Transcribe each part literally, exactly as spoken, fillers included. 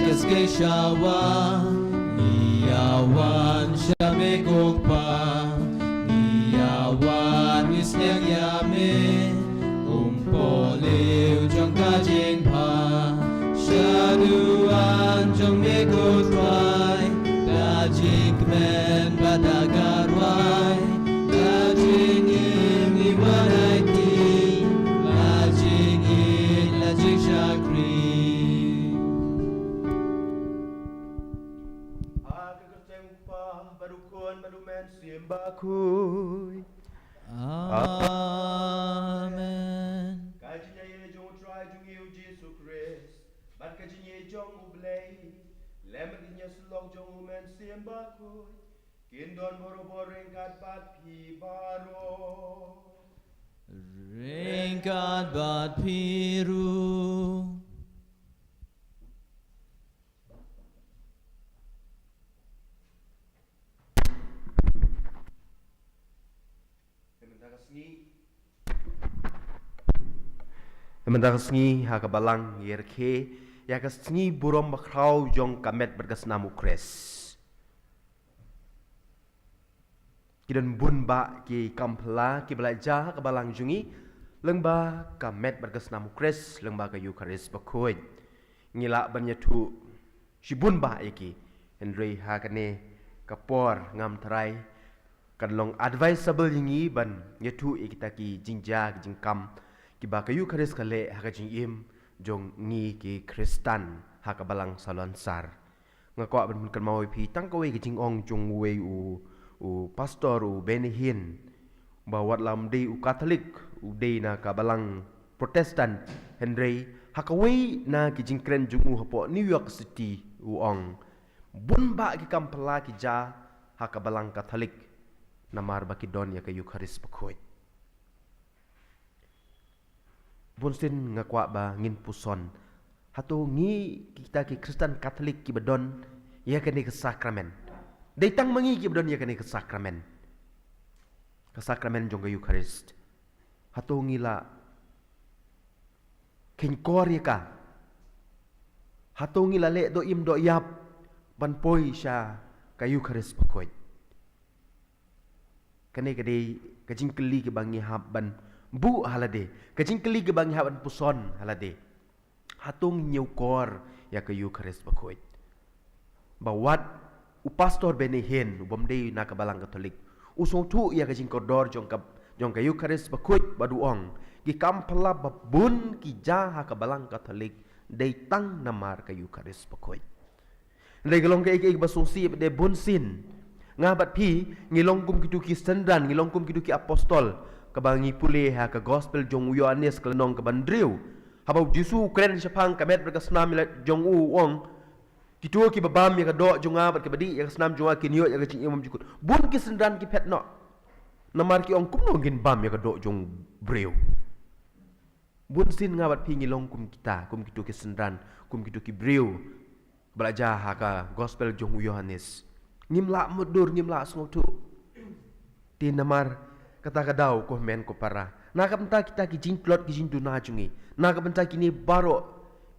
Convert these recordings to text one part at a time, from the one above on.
Khrist ki shawa, ngi ïa wan sha me ko Kpa, ngi ïa wan ngi sliang ïa me, um poh liu jong ka jingbha, shaduan jong me ko Trai, da jingkmen bad da ka rwai, da jingim ngi wan aiti, la jingim la jingshakri. Ha ka kyrteng u Kpa, bad u Khun, bad u Mynsiem Bakhuid. Amen. Ka jingïaid jong u Trai jong ngi u Jisu Khrist, bad ka jingïeit jong u Blei, lem bad ka jingïasyllok jong u Mynsiem Bakhuid, kin don borabor ryngkat bad phi baroh. Ryngkat bad phi ruh. Mynta ka sngi, mynta ka sngi ha ka balang ngi rakhe ïa ka sngi burom bakhraw jong ka met bad ka snam u Khrist. Ki don bun bah ki kam phylla kiba la jia ha ka balang jong ngi lyngba ka met bad ka snam u Khrist, lyngba ka Eukharist bakhuid. Ngi lah ban ïathuh shibun bah ïa ki, hynrei ha kane ka por ngam tharai kan long advisable ïa ngi ban ïathuh ïa kita ki jingjia ki jingkam kiba ka Eukharist ka leh ha ka jingim jong ngi ki Khristan ha ka balang salonsar. Nga kwah ban pynkynmaw ïa phi tang kawei ka jingong jong uwei u, u pastor u Benny Hinn, ba wat la um dei u Katholik, u dei na ka balang Protestant, hynrei ha kawei na ki jingkren jong u hapoh New York City u ong, bun bah ki kam phylla ki jia ha ka balang Katholik namar ba ki don ïa ka Eukharist bakhuid. Bunsien nga kwah ba ngin puson, hato ngi kita ki Khristan Katholik kiba don ïa kane ka sakramen? Dei tang ma ngi kiba don ïa kane ka sakramen, ka sakramen jong ka Eukharist. Hato ngi la kheiñkor ïa ka? Hato ngi la leh doh im doh ïap ban poi sha ka Eukharist bakhuid? Kane ka dei ka jingkylli kaba ngi hap ban buh ha lade, ka jingkylli kaba ngi hap ban puson ha lade. Hato ngi ñiewkor ïa ka Eukharist bakhuid? Ba wat u pastor Benny Hinn, u bym dei na ka balang Katholik, u sngewthuh ïa ka jingkordor jong ka, jong ka Eukharist bakhuid bad u ong, ki kam phylla ba bun ki jia ha ka balang Katholik dei tang namar ka Eukharist bakhuid. Hynrei ka long kaei kaei kaba sngewsih bad dei bunsien. Nga bad phi ngi long kum kito ki synran, ngi long kum kito ki apostol, kaba ngi pule ha ka gospel jong u Ïoannis ka lynnong kaba hynriew. Haba u Jisu u kren shaphang ka met bad ka snam jong u, u ong, kito kiba bam ïa ka doh jong nga bad kiba dih ïa ka snam jong nga kin ïoh ïa ka jingim bymjukut. Bun ki synran ki phet noh. Namar ki ong, kumno ngin bam ïa ka doh jong u briew? Bunsien nga bad phi ngi long kum kita, kum kito ki synran, kum kito ki briew ba la jia ha ka gospel jong u Ïoannis. Ngim lah mutdur, ngim lah sngewthuh. Te namar kata ka daw, ko hynmen ko para, na ka bynta kita ki jingtlot ki jingduna jong ngi, na ka bynta kine baroh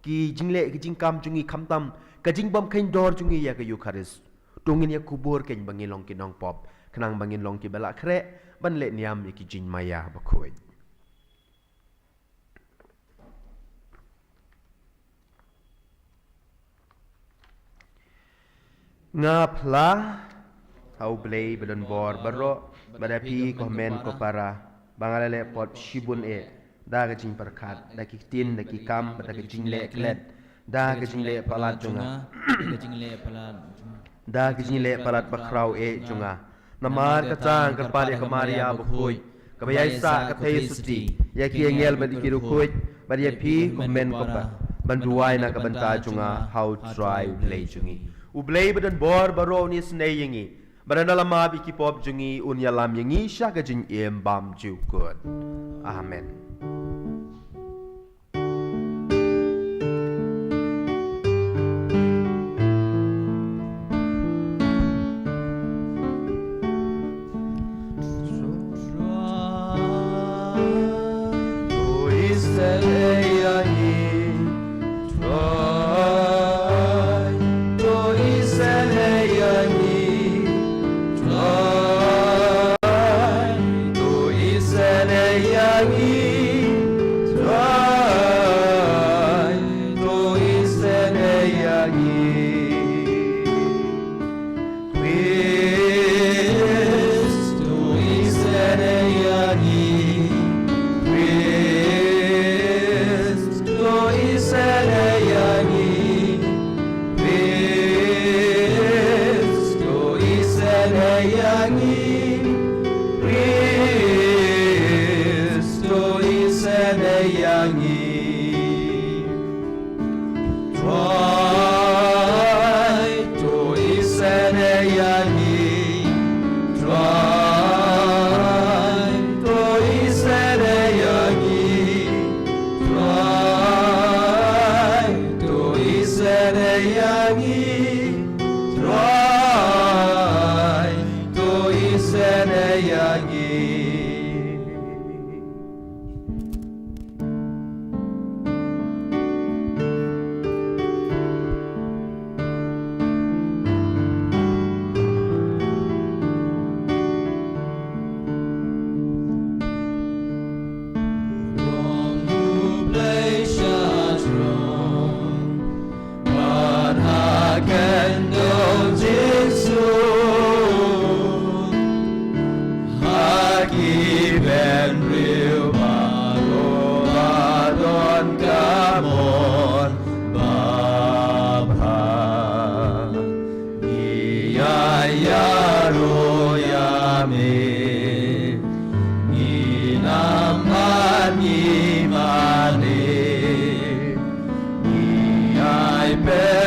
ki jingleh ki jingkam jong ngi, khamtam ka jingbym kheiñdor jong ngi ïa ka Eukharist, to ngin ïa kubur kein ba ngi long ki nongpop, khnang ba ngin long kiba la khreh ban leh niam ïa ki jingmaïa bakhuid. Nga phla ha U Blei ba don bor baroh, bad ïa phi ko hynmen ko para, ba nga la leh pop shibun eh, da ka jingpyrkhat, da ki ktien, da ki kam, bad da ka jingleh klet, da ka jingleh palat jong nga, da ka jingleh palat bakhraw eh jong nga. Namar kata nga kyrpad ïa ka Maria bakhuid, kaba ïaisah ka theisotti, ïa ki angel bad ïa ki riewkhuid, bad ïa phi ko hynmen ko para, ban duwai na ka bynta jong nga ha U Trai U Blei jong ngi. U Blei ba don bor baroh un isynei ïa ngi, bad ynda la map ïa ki pop jong ngi un ïalam ïa ngi sha ka jingim bymjukut. Amen.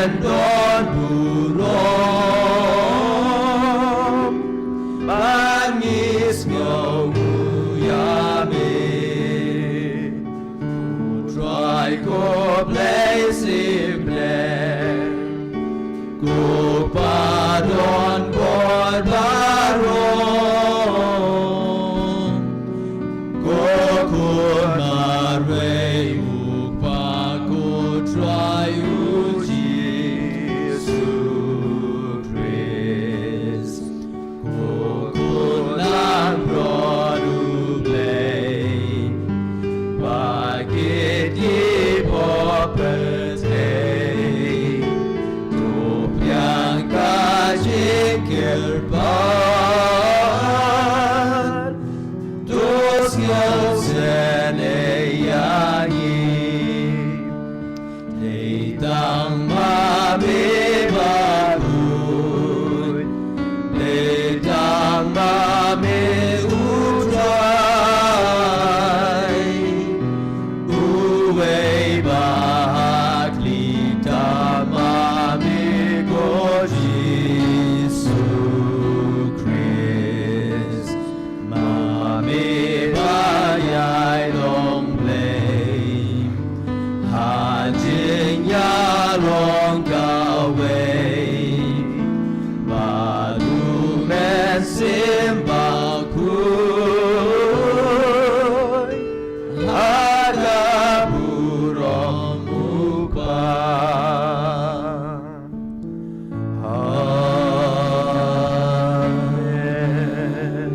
Don burom, ban ngi sngew ïa me. U Trai ko Blei Symbai, ko Pa don bor baroh. Ko Khun marwei u Kpa, ko Trai u Jisu Khrist. Ko Khun langbrot u Blei, ba kit ki pop pyrthei. To pdiang ka jingkyrpad, to sngewsynei ïa ngi. Dei tang ma me bakhuid, dei tang ma me u Trai, uwei ba ha khlieh tang ma me ko Jisu Khrist. Ma me ba ïai long Blei ha jingïalong kawei, bad U Mynsiem Bakhuid ha ka burom U Kpa. Amen.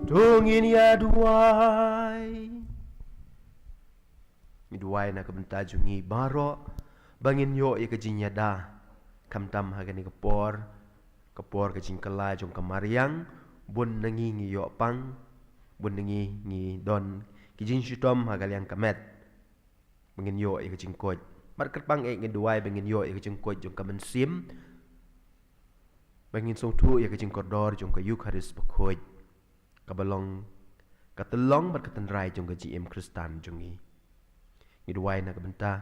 To ngin ïa duwai. Ngi duwai na ka bynta jong ngi baroh ba ngin ïoh ïa ka jingïada, khamtam ha kane ka por, ka por ka jingkylla jong ka mariang. Bun na ngi ngi ïoh pang, bun na ngi ngi don ki jingshitom ha ka liang ka met. Ba ngin ïoh ïa ka jingkoit. Bad kyrpang eh ngi duwai ba ngin ïoh ïa ka jingkoit jong ka mynsiem, ba ngin sngewthuh ïa ka jingkordor jong ka Eukharist bakhuid, kaba long ka tyllong bad ka tynrai jong ka jingim Khristan jong ngi. Ngi duwai na ka bynta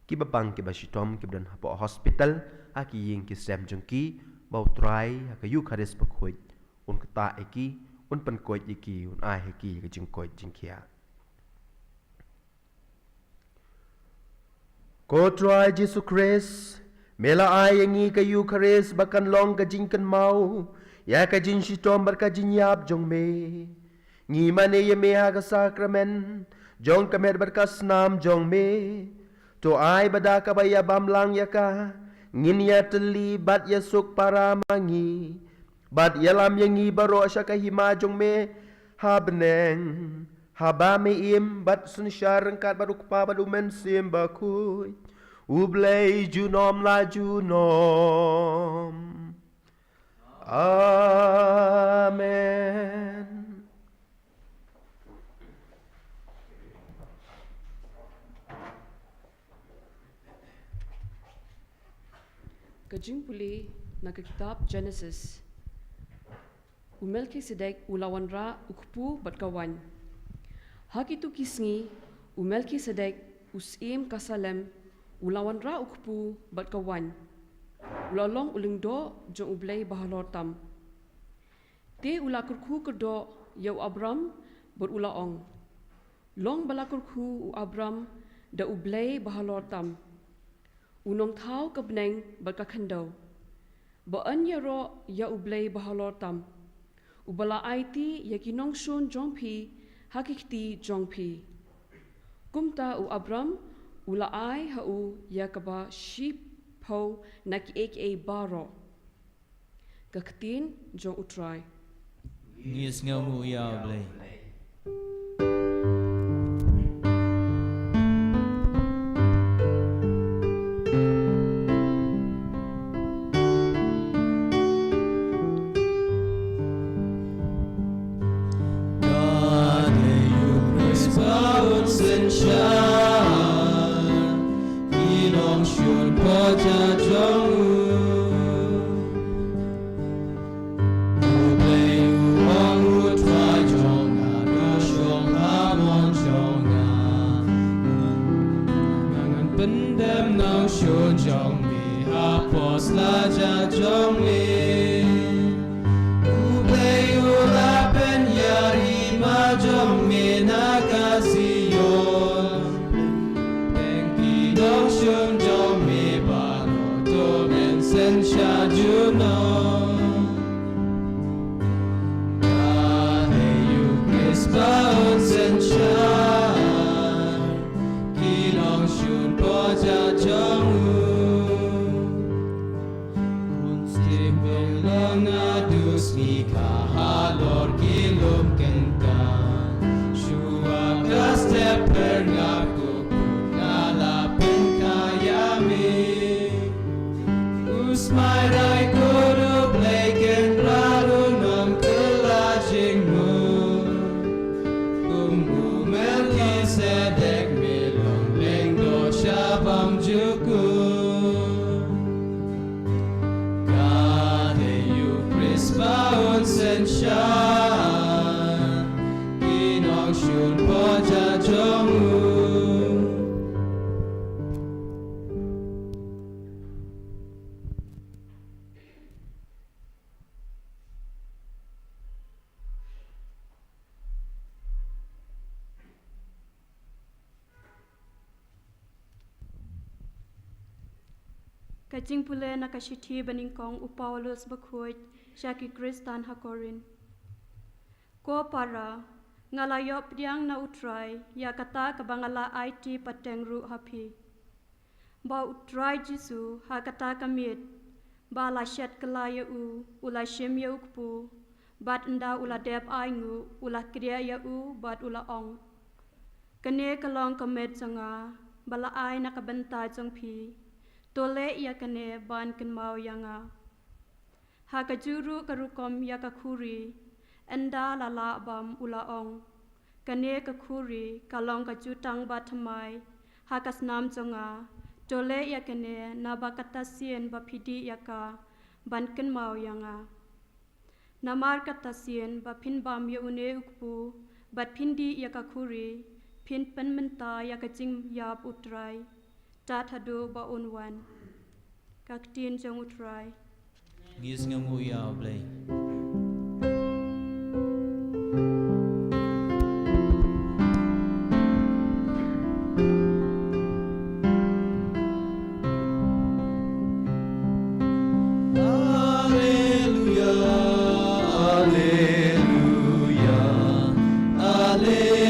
kiba pang, kiba shitom, kiba don hapoh hospital, ha ki ïing ki sem jong ki, ba U Trai ha ka Eukharist bakhuid un ktah ïa ki, un pynkoit ïa ki, un ai ha ki ïa ka jingkoit jingkhiah. Ko Trai Jisu Khrist, me la ai ïa ngi ka Eukharist ba kan long ka jingkynmaw ïa ka jingshitom bad ka jingïap jong me. Ngi mane ïa me ha ka sakramen jong ka met bad ka snam jong me. To ai ba da kaba ïa bam lang ïa ka, ngin ïa tylli bad ïa suk para ma ngi, bad ïalam ïa ngi baroh sha ka hima jong me ha bneng, haba me im bad synshar ryngkat bad U Kpa bad U Mynsiem Bakhuid, U Blei junom la junom. Amen. Ka jingpule na ka kitab Genesis. U Melkisedek u la wanrah u kpu bad ka waiñ. Ha kito ki sngi, u Melkisedek u syiem ka Salem u la wanrah u kpu bad ka waiñ. U la long u lyngdoh jong U Blei Bahalor Tam. Te u la kyrkhu kyrdoh ïa u Abram bad u la ong, long ba la kyrkhu u Abram da U Blei Bahalor Tam, u nongthaw ka bneng bad ka khyndew, ba yn ïaroh ïa U Blei Bahalor Tam, uba la aiti ïa ki nongshun jong phi ha ki kti jong phi. Kumta u Abram u la ai ha u ïa kaba shiphew na kiei kiei baroh. Ka ktien jong U Trai. Ngi sngewnguh ïa U Blei. Ka dei U Khrist ba un synshar ki nongshun pyrthei jong u. U Blei u ong, U Trai jong nga, Pyndem nongshun jong me ha pos la ja jong me. U Blei u la pynïar hima jong me na ka Zion. Teng ki nongshun jong me baroh to men synshar junom. Ka dei U Khrist ba un synshar ki nongshun pyrshah jong u. Hun stem beng long naduh sngi ka halor ki lum kynta. Shuwa ka step pyrngap ko nga la pynkhia ïa me. U smai rai ko U Blei Kynrad un ym kylla jingmut. Kum u Melkisedek me long lyngdoh sha bymjukut. Ka dei U Khrist ba un synshar ki nongshun pyrshah jong u. Ka jingpule na ka shithi banyngkong u Paulus bakhuid sha ki Khristan ha Korinth. Ko para, nga la ïoh pdiang na U Trai ïa kata kaba nga la aiti pateng ruh ha phi. Ba U Trai Jisu ha kata ka miet ba la shet kylla ïa u, u la shim ïa u kpu, bad ynda u la dep ainguh u la kdiah ïa u bad u la ong, kane ka long ka met jong nga ba la ai na ka bynta jong phi. To leh ïa kane ban kynmaw ïa nga. Ha kajuh ruh ka rukom ïa ka khuri, ynda la lah bam u la ong, kane ka khuri ka long ka jutang bathymmai ha ka snam jong nga. To leh ïa kane naba kata sien ba phi dih ïa ka ban kynmaw ïa nga. Namar kata sien ba phin bam ïa une u kpu bad phin dih ïa ka khuri, phin pynmynta ïa ka jingïap U Trai. Tad haduh ba un wan. Ka ktien jong U Trai. Ngi sngewnguh ïa U Blei. Alleluia, alleluia, alleluia.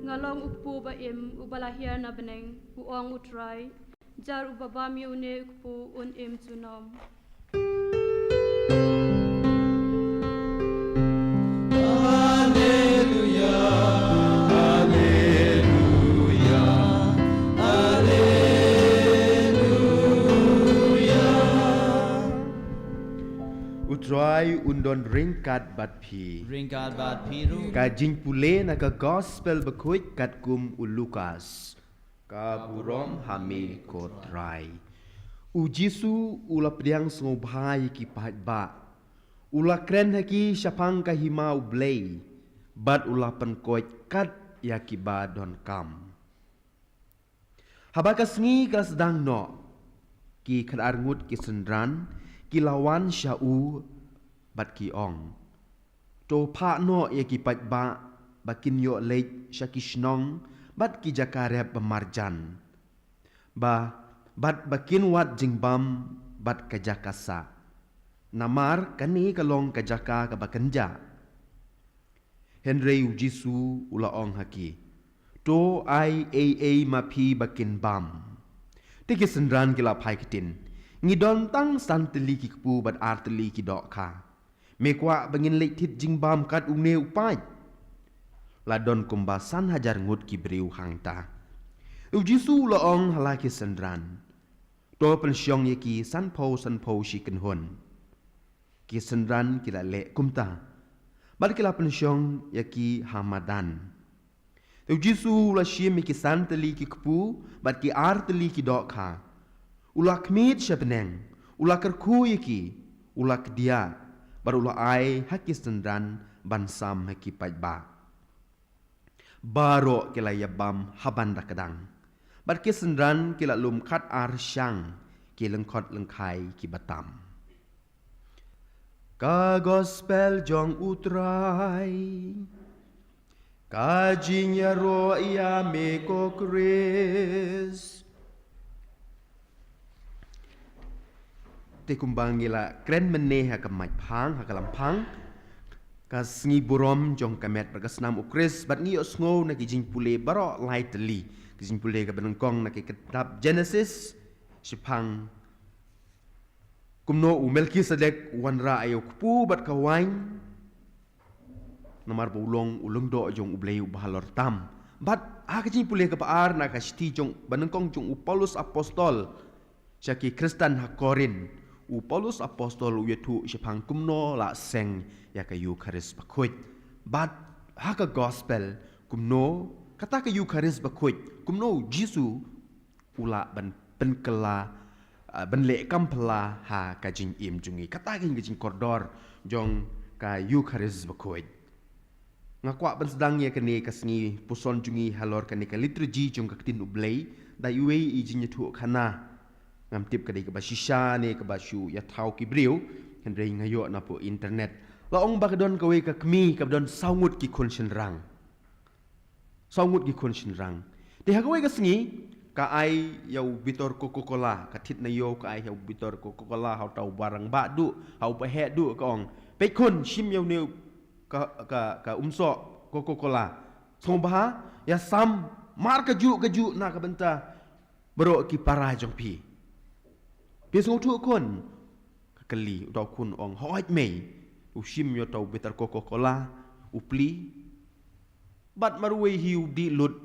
Nga long u kpu ba im uba la hiar na bneng, u ong U Trai. Jar uba bam ïa une u kpu un im junom. Alleluia, alleluia, alleluia. U Trai un don ryngkat bad phi. Ryngkat bad phi ruh. Ka jingpule na ka Gospel bakhuid katkum u Lukas. Ka burom ha me ko Trai. U Jisu u la pdiang sngewbha ïa ki paidbah. U la kren ha ki shaphang ka hima U Blei. Bad u la pynkoit kat ïa kiba donkam. Haba ka sngi ka la sdang noh, ki khatar ngut ki synran ki la wan sha u bad ki ong, to phah noh ïa ki paidbah ba kin ïoh leit sha ki shnong bad ki jaka rep ba marjan, ba bad ba kin wad jingbam bad ka jaka sah. Namar kane ka long ka jaka kaba kynjah. Hynrei U Jisu u la ong ha ki, to ai ei ei ma phi ba kin bam. Te ki synran ki la phai ktien, ngi don tang san tylli ki kpu bad ar tylli ki dohkha. Me kwah ba ngin leit thied jingbam kat une u paid? La don kumba san hajar ngut ki briew hangta. U Jisu u la ong ha la ki synran, to pynshong ïa ki sanphew sanphew shi kynhun. Ki synran ki la leh kumta. Bad ki la pynshong ïa ki ha madan. Te U Jisu u la shim ïa ki san tylli ki kpu bad ki ar tylli ki dohkha. U la khmied sha bneng, u la kyrkhu ïa ki, u la kdiah, bad u la ai ha ki synran ban sam ha ki paidbah. Baroh ki la ïabam haban da kdang. Bad ki synran ki la lum khat ar shang ki lyngkhot lyngkhai ki batam. Ka gospel jong U Trai. Ka jingïaroh ïa me ko Khrist. Te kumba ngi la kren mynne ha ka maitphang, ha ka lamphang ka sngi burom jong ka met bad ka snam U Khrist, bad ngi ïohsngew na ki jingpule baroh lai tylli. Ki jingpule kaba nyngkong na ki kitab Genesis, shaphang kumno u Melkisedek u wanrah ïa u kpu bad ka wain. Namar ba u long u lyngdoh jong U Blei uba halor tam. Bad ha ka jingpule kaba ar na ka shithi jong, ba nyngkong jong u Paulus Apostol sha ki Khristan ha Korinth, u Paulus Apostol u ïathuh shaphang kumno la seng ïa ka Eukharist bakhuid. Bad ha ka gospel kumno kata ka Eukharist bakhuid, kumno u Jisu u lah ban pynkylla, ah, ban leh kam phylla ha ka jingim jong ngi. Kata ka jingkordor jong ka Eukharist bakhuid. Nga kwah ban sdang ïa kane ka sngi puson jong ngi halor kane ka liturgi jong ka ktien U Blei da iwei i jingïathuhkhana. Ngam tip ka dei kaba shisha ne kaba shu ïathaw ki briew, hynrei nga ïoh na poh internet. La ong ba ka don kawei ka kmie kaba don saw ngut ki khun shynrang. Saw ngut ki khun shynrang. Te ha kawei ka sngi ka ai ïa u bitor Coca-Cola, ka thied na ïew ka ai ïa u bitor Coca-Cola ha uta uba rangbah duh, ha uba heh duh, ka ong, "Peit khun, shim ïa une ka, ka, ka umsoh Coca-Cola. Sngewbha ïasam mar kajuh kajuh na ka bynta baroh ki para jong phi." "Phi sngewthuh khun?" ka kylli. Uta u khun u ong, "Hooid mei." U shim ïa uta u bitor Coca-Cola, u plie. Bad marwei hi u dih lut.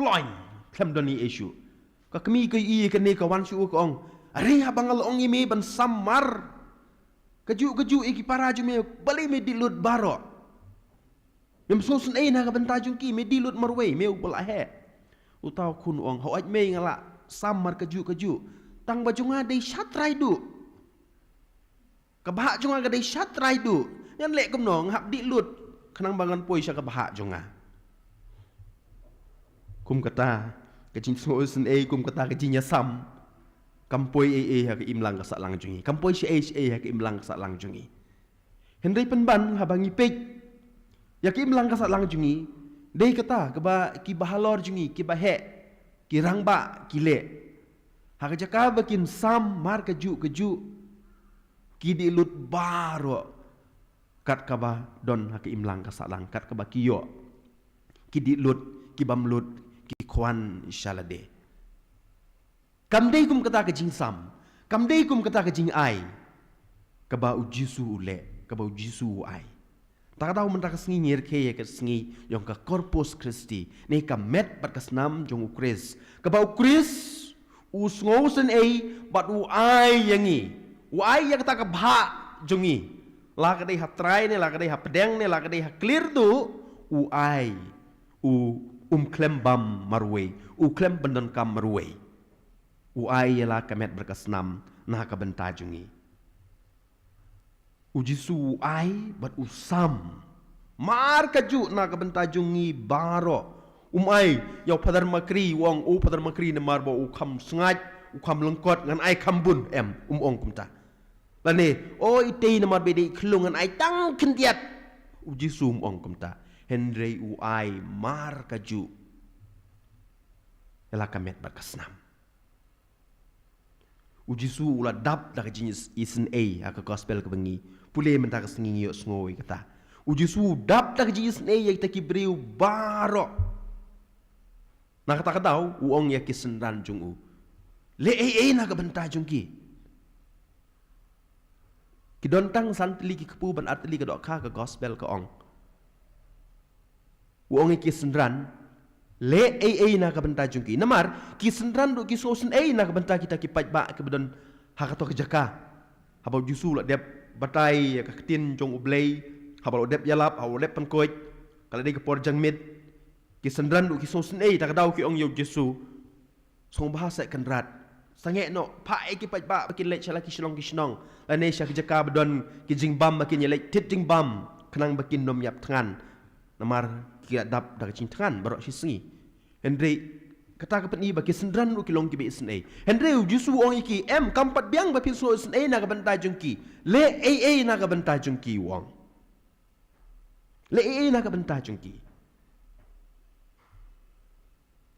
Ploiñ, khlem don ei ei shuh. Ka kmie ka ïohi ïa kane ka wan shuh ka ong, "Are, haba nga la ong ïa me ban sam mar kajuh kajuh ïa ki para jong me, balei me dih lut baroh? Mem sngewsynei na ka bynta jong ki, me dih lut marwei, me uba la heh." Uta u khun u ong, "Hooid mei, nga la sam mar kajuh kajuh. Tang ba jong nga dei shatrai duh. Ka bhah jong nga ka dei shatrai duh. Ngan leh kumno, nga hap dih lut khnang ba ngan poi sha ka bhah jong nga." Kum kata ka jingsngewsynei, kum kata ka jingïasam, kam poi ei ei ha ka imlang ka sahlang jong ngi. Kam poi shaei shaei ha ka imlang ka sahlang jong ngi. Hynrei pynban haba ngi peit ïa ka imlang ka sahlang jong ngi, dei kata kaba ki bahalor jong ngi, kiba heh, ki rangbah ki leh. Ha ka jaka ba kin sam mar kajuh kajuh, ki dih lut baroh kat kaba don ha ka imlang ka sahlang, kat kaba ki ïoh. Ki dih lut, ki bam lut, ki khwan sha lade. Kam dei kum kata ka jingsam, kam dei kum kata ka jingai kaba u Jisu u leh, kaba u Jisu u ai. Ta ka daw mynta ka sngi ngi rakhe ïa ka sngi jong ka Corpus Christi, ne ka met bad ka snam jong u Khrist, kaba u Khrist u sngewsynei bad u ai ïa ngi, u ai ïa kata ka bhah jong ngi. La ka dei ha trai ne, la ka dei ha pdeng ne, la ka dei ha klir duh, u ai, u, um khlem bam marwei, u khlem pyndonkam marwei. U ai ïa la ka met bad ka snam na ka bynta jong ngi. U Jisu u ai bad u sam mar kajuh na ka bynta jong ngi baroh. Um ai ïa u Phadar Makri, u ong, "O Phadar Makri, namar ba u kham sngaid, u kham lyngkot, ngan ai kham bun." Em, um ong kumta. Lane, "O itei, namar ba i dei i khyllung, ngan ai tang khyndiat." U Jisu um ong kumta. Hynrei u ai mar kajuh ïa la ka met bad ka snam. U Jisu u la dap da ka jingisynei ha ka gospel kaba ngi pule mynta ka sngi, ngi ïohsngew ïa kata. U Jisu u dap da ka jingisynei ïa kita ki briew baroh. Na kata ka daw u ong ïa ki synran jong u, "Leh ei ei na ka bynta jong ki." Ki don tang san tylli ki kpu ban ar tylli ka dohkha, ka gospel ka ong. U ong ïa ki synran, "Leh ei ei na ka bynta jong ki." Namar ki synran ruh ki sngewsynei na ka bynta kita ki paidbah kiba don ha kato ka jaka. Haba u Jisu u la dep batai ïa ka ktien jong U Blei, haba u la dep ïalap, haba u la dep pynkhuid, ka la dei ka por jingmut, ki synran ruh ki sngewsynei, ta ka daw ki ong ïa u Jisu, "Sngewbha seh Kynrad, sangeh noh, phah ïa ki paidbah ba kin leit sha la ki shnong ki shnong, lane sha ki jaka ba don ki jingbam ba kin ïaleit thied jingbam, khnang ba kin ym ïap thngan." Namar ki la dap da ka jingthngan baroh shi sngi. Hynrei kata ka pyni ba ki synran ruh ki long kiba isynei. Hynrei u Jisu u ong ïa ki, em, kam pat biang ba phin sngew isynei na ka bynta jong ki. Leh ei ei na ka bynta jong ki, u ong. Leh ei ei na ka bynta jong ki.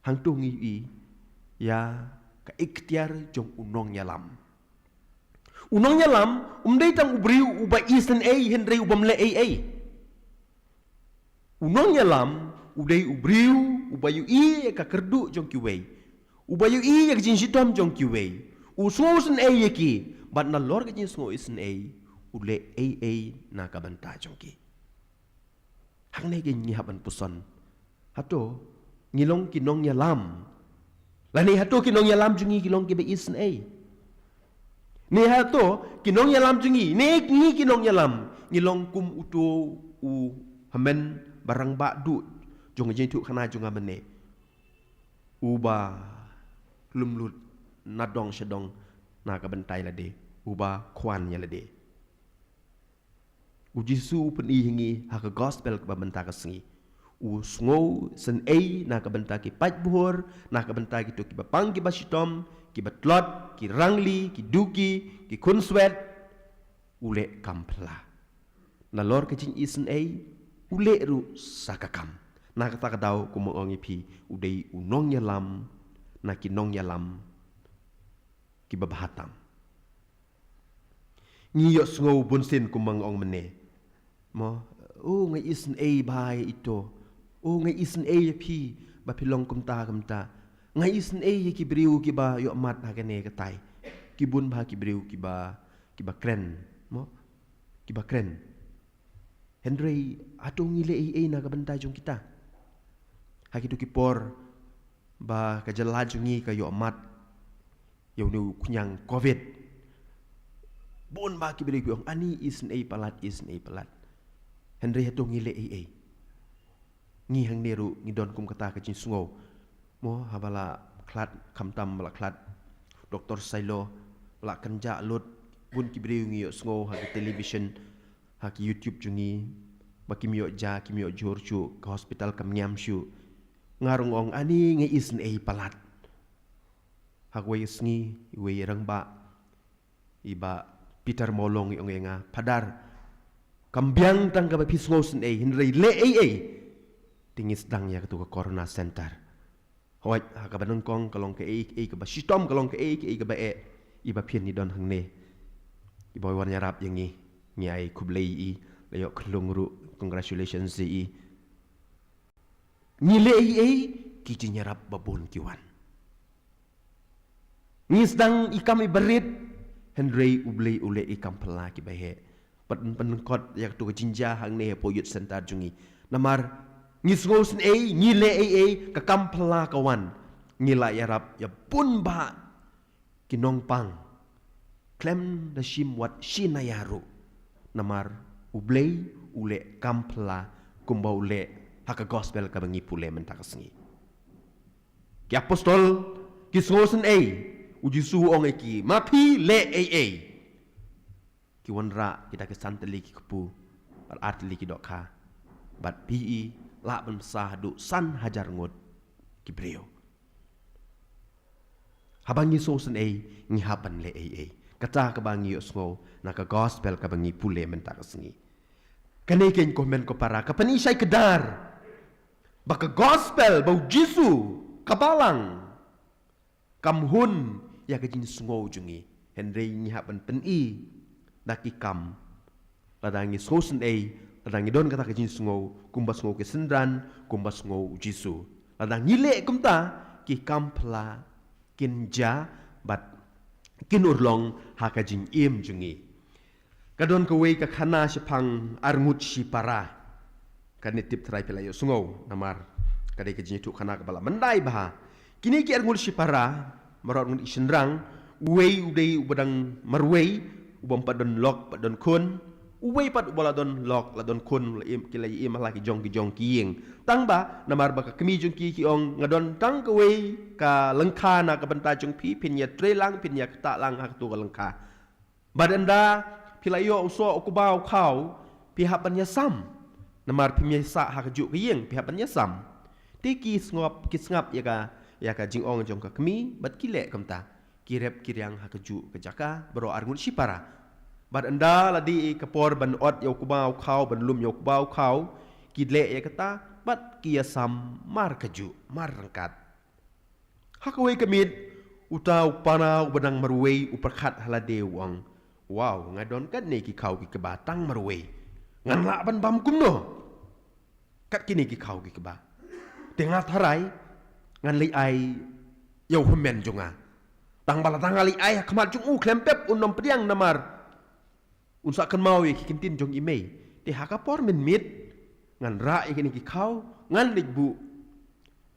Hangto ngi ïohi ïa ka iktiar jong u nongïalam. U nongïalam um dei tang u briew uba isynei hynrei u bym leh ei ei. U nongïalam u dei u briew uba ïohi ïa ka kyrduh jong kiwei, uba ïohi ïa ka jingshitom jong kiwei, u sngew isynei ïa ki, bad nalor ka jingsngew isynei u leh ei ei na ka bynta jong ki. Hangne ngi hap ban puson. Hato ngi long ki nongïalam? Lane hato ki nongïalam jong ngi ki long kiba isynei? Ne hato ki nongïalam jong ngi, ne ngi ki nongïalam, ngi long kum uto u hynmen ba rangbah duh jong ka jingïathuhkhana jong nga mynne, uba lum lut na dong sha dong na ka bynta ïa lade, uba kwah ïa lade. U Jisu u pyni ha ngi ha ka gospel kaba mynta ka sngi. U sngew isynei na ka bynta ki paidbah, na ka bynta kito kiba pang kiba shitom, kiba tlot, ki rangli, ki duki, ki khunswet. U leh kam phylla. Nalor ka jingisynei, u leh ruh sa ka kam. Na kata ka daw kumba nga ong ïa phi, u dei u nongïalam na ki nongïalam kiba bha tam. Ngi ïohsngew bunsien kumba nga ong mynne. Mo, o nga isynei bha ïa ito. O nga isynei ïa phi ba phi long kumta kumta. Nga isynei ïa ki briew kiba ïohmad ha kane katai. Ki bun bha ki briew kiba, kiba kren. Mo, kiba kren. Hynrei hato ngi leh ei ei na ka bynta jong kita? Ha kito ki por ba ka jylla jong ngi ka ïohmad ïa une u khñiang covid, bun bha ki briew ki ong ani isynei palat, isynei palat. Hynrei hato ngi leh ei ei? Ngi hangne ruh ngi don kum kata ka jingsngew. Mo, haba la khlad, khamtam ba la khlad Doktor Sailo, ba la kynjah lut, bun ki briew ngi ïohsngew ha ki television, ha ki YouTube jong ngi, ba kim ïoh ja, kim ïoh jur shuh, ka hospital kam ñiam shuh. Nga ruh nga ong ani nga isynei palat. Ha kawei ka sngi, iwei i rangbah, i Bah Peter Mawlong i ong ïa nga, Phadar, kam biang tang kaba phi sngew isynei, hynrei leh ei ei. Te ngi sdang ïa kato ka Corona Center. Hooid, ha kaba nyngkong ka long kaei kaei kaba shitom, ka long kaei kaei kaba eh. I Bah Phian i don hangne. I Bah wan ïarap ïa ngi. Ngi ai khublei ïa i, la ïoh khyllung ruh, congratulations ïa i. Ngi leh ei ei, ki jingïarap ba bun ki wan. Ngi sdang i kam iba rit, hynrei U Blei u leh i kam phylla kiba heh. Pat pynlyngkot ïa kato ka jingjia hangne hapoh Youth Center jong ngi. Namar ngi sngew isynei, ngi leh ei ei, ka kam phylla ka wan. Ngi la ïarap ïa bun bah ki nongpang. Khlem da shim wat shi naïa ruh. Namar U Blei u leh kam phylla kumba u leh ha ka gospel kaba ngi pule mynta ka sngi. Ki apostol ki sngew isynei, U Jisu u ong ïa ki, ma phi leh ei ei, ki wanrah kita ki san tylli ki kpu bad ar tylli ki dohkha, bad phi i lah ban bsa haduh san hajar ngut ki briew. Haba ngi sngew isynei, ngi hap ban leh ei ei. Kata kaba ngi ïohsngew na ka gospel kaba ngi pule mynta ka sngi. Kane keiñ ko hynmen ko para, ka pyni shai kdar ba ka gospel, ba U Jisu, ka balang, kam hun ïa ka jingsngew jong ngi. Hynrei ngi hap ban pyni da ki kam. Lada ngi sngew isynei, lada ngi don kata ka jingsngew, kumba sngew ki synran, kumba sngew U Jisu. Lada ngi leh kumta, ki kam phylla kin jia bad kin urlong ha ka jingim jong ngi. Ka don kawei ka khana shaphang arngut shipara. Kane tip trai phi la ïohsngew, namar ka dei ka jingïathuhkhana kaba la mandai bha. Kine ki arngut shipara, baroh arngut ki shynrang, uwei u dei uba dang marwei, u bym pat don lok pat don khun. Uwei pat uba la don lok la don khun, la im, ki la im ha la ki jong ki jong ki ïing. Tang ba namar ba ka kmie jong ki ki ong, nga don tang kawei ka lyngkha na ka bynta jong phi, phin ïatrei lang, phin ïaktah lang ha kato ka lyngkha. Bad ynda phi la ïoh u soh u kba u khaw, phi hap ban ïasam. Namar phim ïa sah ha kajuh ka ïing, phi hap ban ïasam. Te ki sngap, ki sngap ïa ka, ïa ka jingong jong ka kmie, bad ki leh kumta. Ki rep ki riang ha kajuh ka jaka, baroh arngut shipara. Bad ynda la dei ka por ban ot ïa u kba u khaw, ban lum ïa u kba u khaw, ki leh ïa kata, bad ki ïasam mar kajuh, mar ryngkat. Ha kawei ka miet, uta u para uba dang marwei, u pyrkhat ha lade u ong. Wow, nga don katne ki khaw ki kba tang marwei. Ngan lah ban bam kumno? Kat kine ki khaw ki kba. Te nga tharai, ngan leit ai ïa u hynmen jong nga. Tang ba la tang nga leit ai ha khmat jong u khlem pep un ym pdiang namar un sa kynmaw ïa ki ktien jong i mei. Te ha ka por mynmiet, ngan rah ïa kine ki khaw, ngan leit buh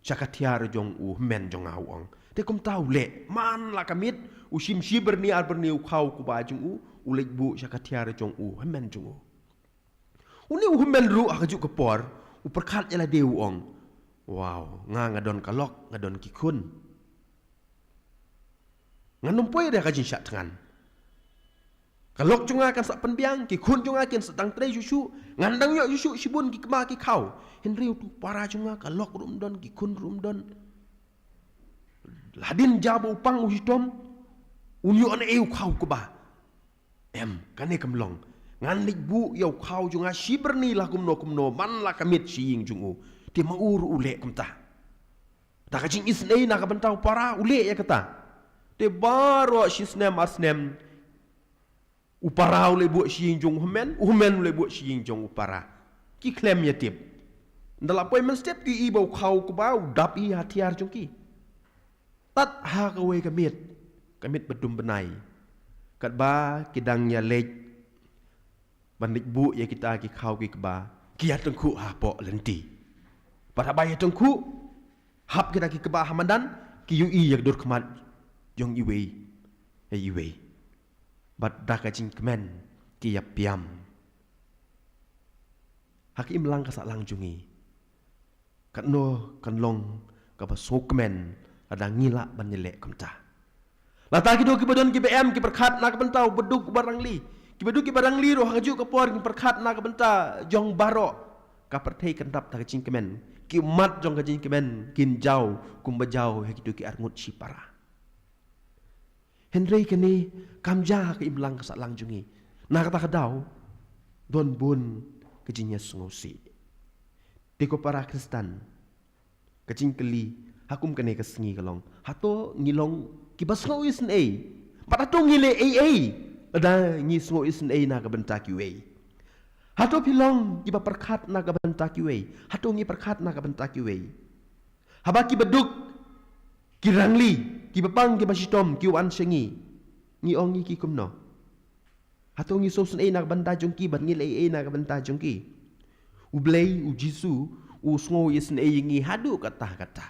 sha ka thiar jong u hynmen jong nga, u ong. Te kumta u leh, man la ka miet, u shim shi byrni ar byrni u khaw u kba jong u, u leit buh sha ka thiar jong u hynmen jong u. Une u hynmen ruh ha kajuh ka por, u pyrkhat ïa lade u ong. Wow, nga nga don ka lok, nga don ki khun. Ngan ym poi da ka jingshah thngan. Ka lok jong nga kan sa pynbiang, ki khun jong nga kin sa dang trei shuh shuh, ngan dang ïoh shuh shuh shibun ki kba ki khaw. Hynrei utu u para jong nga ka lok ruh um don, ki khun ruh um don. Hadien ja ba u pang u shitom, un ïoh ne ei u khaw u kba. Em, kane kam long. Ngan leit buh ïa u khaw jong nga shi byrni la kumno kumno, man la ka miet sha ïing jong u. Te ma u ruh u leh kumta. Da ka jingisynei na ka bynta u para, u leh ïa kata. Te baroh shi snem ar snem, u para u leit buh sha ïing jong u hynmen, u hynmen u leit buh sha ïing jong u para. Ki khlem ïa tip. Ynda la poi mynstep ki ïohi ba u khaw u kba u dap hi ha thiar jong ki. Tad ha kawei ka miet, ka miet ba dum bnai. Katba ki dang ïa leit ban leit buh ïa kita ki khaw ki kba, ki ïa tyngkhuh hapoh lynti. Bad haba ïa tyngkhuh, hap kita ki kba ha madan, ki ïohi ïa ka dur khmat jong iwei ïa iwei. Bad da ka jingkmen ki ïa pynïap. Ha ka imlang ka sahlang jong ngi, katno kan long kaba sngewkmen lada ngi lah ban ïaleh kumta. Lada ki dei kiba don kiba em, ki pyrkhat na ka bynta uba duk uba rangli. Kiba duk kiba rangli ruh ha kajuh ka por ki pyrkhat na ka bynta jong baroh. Ka pyrthei kan dap da ka jingkmen. Ki ummat jong ka jingkmen kin jaw kumba jaw ha kito ki arngut shipara. Hynrei kane kam jia ha ka imlang ka sahlang jong ngi. Na kata ka daw, don bun ka jingïasngewsih. Te ko para Khristan, ka jingkylli ha kum kane ka sngi ka long, hato ngi long kiba sngewisynei? Bad hato ngi leh ei ei lada ngi sngewisynei na ka bynta kiwei? Hato phi long kiba pyrkhat na ka bynta kiwei? Hato ngi pyrkhat na ka bynta kiwei? Haba kiba duk ki rangli, kiba pang kiba shitom ki wan sha ngi, ngi ong ïa ki kumno? Hato ngi sngewisynei na ka bynta jong ki bad ngi leh ei ei na ka bynta jong ki? U Blei, u Jisu, u sngewisynei ïa ngi haduh katta katta.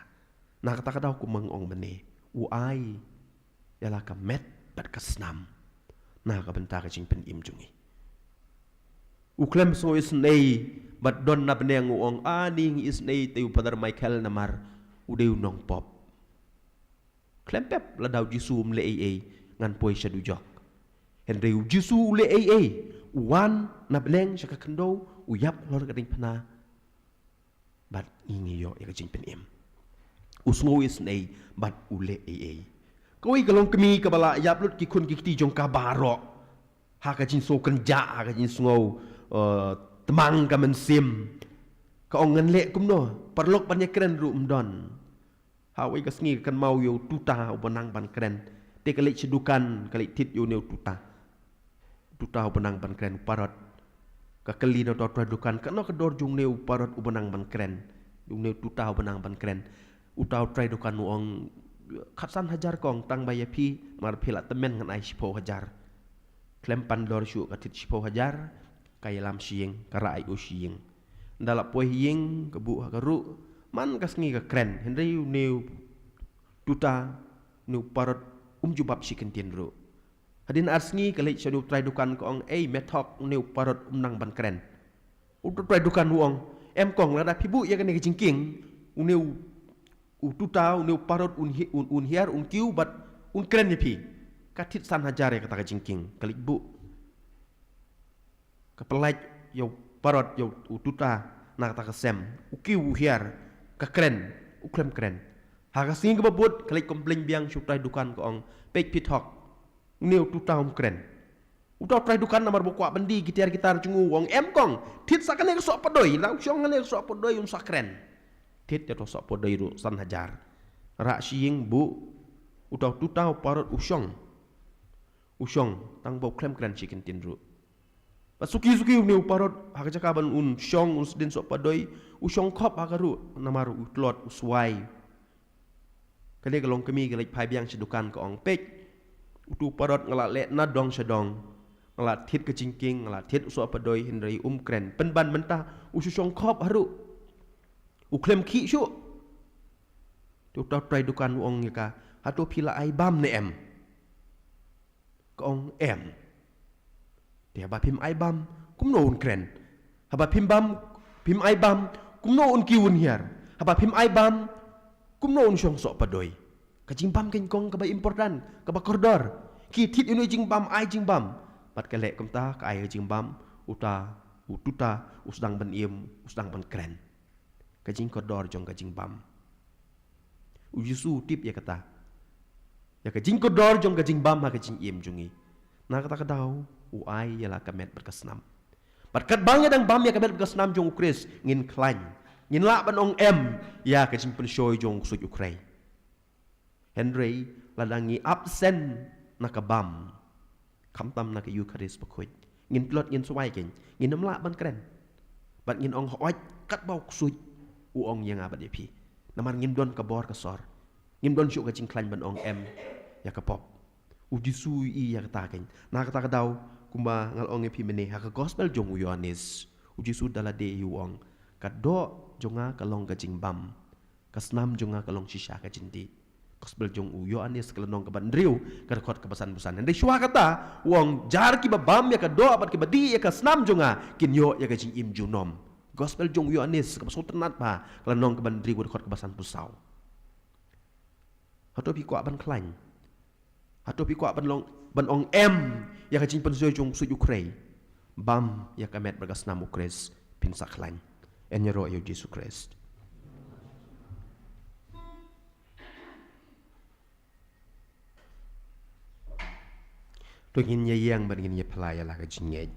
Na kata ka daw kumba nga ong mynne, u ai ïa la ka met bad ka snam na ka bynta ka jingpynim jong ngi. U khlem sngewisynei bad don na bneng u ong, ani ngi isynei te u Father Michael namar u dei u nongpop. Khlem pep, lada u Jisu um leh ei ei, ngan poi sha dujok. Hynrei u Jisu u leh ei ei, u wan na bneng sha ka khyndew, u ïap halor ka diengphna. Bad ngi ngi ïoh ïa ka jingpynim. U sngewisynei bad u leh ei ei. Kawei ka longkmie kaba la ïap lut ki khun ki kti jong ka baroh ha ka jingsngewkynjah, ha ka jingsngew, eh, tmang ka mynsiem. Ka ong ngan leh kumno, paralok ban ïakren ruh ym don. Ha kawei ka sngi ka kynmaw ïa u tuta uba nang ban kren. Te ka leit sha dukan, ka leit thied ïa une u tuta. Tuta uba nang ban kren, u parot. Ka kylli na uta u trai dukan, katno ka dor jong une u parot uba nang ban kren? Une u tuta uba nang ban kren. Uta u trai dukan u ong, khatsan hajar kong, tang ba ïa phi, namar phi la tymmen ngan ai shiphew hajar. Khlem pan dor shuh ka thied shiphew hajar, ka ïalam sha ïing, ka rah ai u sha ïing. Ynda la poi ha ïing, ka buh ha ka ruh, man ka sngi ka kren, hynrei une u tuta, une u parot, um jubab shi kyntien ruh. Hadien ar sngi ka leit sha une u trai dukan ka ong, ei, me thok, une u parot um nang ban kren. U trai dukan u ong, em kong, lada phi buh ïa kane ka jingkieng, une u, u tuta, une u parot un hi-, un, un hiar, un kiew, bad un kren ïa phi. Ka thied san hajar ïa kata ka jingkieng, ka leit buh. Ka pyllait ïa u parot, ïa u tuta, Na kata ka sem, u kiew u hiar, ka kren, u khlem kren. Ha ka sngi kaba bud, ka leit complain biang sha u trai dukan ka ong, peit phi thok. Une u tuta um kren. Uta u trai dukan namar ba u kwah ban die ki tiar ki tar jong u, u ong em kong, thied sa kane ka soh padoi, la u shong kane ka soh padoi un sa kren. Thied ïa uta u soh padoi ruh san hajar. Rah shi ïing buh, uta u tuta u parot u shong. U shong, tang ba u khlem kren shi kyntien ruh. Bad suki suki une u parot, ha ka jaka ban un shong, un sdien soh padoi, u shong khop ha ka ruh, namar u tlot, u swai. Kane ka longkmie ka leit phai biang sha dukan ka ong peit. Utu u parot nga la leh na dong sha dong. Nga la thied ka jingkieng, nga la thied u soh padoi hynrei um kren. Pynban mynta, u shu shong khop ha ruh. U khlem khih shuh. Te uta u trai dukan u ong ïa ka, hato phi la ai bam ne em? Ka ong em. Te haba phim ai bam, kumno un kren? Haba phim bam, phim ai bam, kumno un kiew un hiar? Haba phim ai bam, kumno un shong soh padoi? Ka jingbam keiñ kong kaba important, kaba kordor. Ki thied ïa une u jingbam, ai jingbam. Bad ka leh kumta, ka ai ka jingbam, uta, u tuta, u sdang ban im, u sdang ban kren. Ka jingkordor jong ka jingbam. U Jisu u tip ïa kata. Ïa ka jingkordor jong ka jingbam ha ka jingim jong ngi. Na kata ka daw, u ai ïa la ka met bad ka snam. Bad katba ngi dang bam ïa ka met bad ka snam jong u Khrist, ngin khlaiñ. Ngin lah ban ong em, ïa ka jingpynshoi jong u ksuid u khrei. Hynrei, lada ngi absent na ka bam, khamtam na ka Eukharist bakhuid, ngin tlot ngin swai keiñ, ngin ym lah ban kren. Bad ngin ong hooid, katba u ksuid, u ong ïa nga bad ïa phi. Namar ngim don ka bor ka sor. Ngim don shuh ka jingkhlaiñ ban ong em, ïa ka pop. U Jisu u ïohi ïa kata keiñ. Na kata ka daw, kumba nga la ong ïa phi mynne, ha ka gospel jong u Ïoannis. U Jisu da lade hi u ong, ka doh jong nga ka long ka jingbam. Ka snam jong nga ka long shisha ka jingdih. Gospel jong u Ïoannis ka lynnong kaba hynriew, ka dkhot kaba sanphew san. Hynrei shuwa kata, u ong jar kiba bam ïa ka doh bad kiba dih ïa ka snam jong nga, kin ïoh ïa ka jingim junom. Gospel jong u Ïoannis kaba sngewtynnat bha, ka lynnong kaba hynriew, ka dkhot kaba sanphew saw. Hato phi kwah ban khlaiñ? Hato phi kwah ban long, ban ong em ïa ka jingpynshoi jong u ksuid u khrei? Bam ïa ka met bad ka snam u Khrist, phin sa khlaiñ. Yn ïaroh ïa u Jisu Khrist. To ngin ïa ïeng bad ngin ïa phla ïa la ka jingngeit.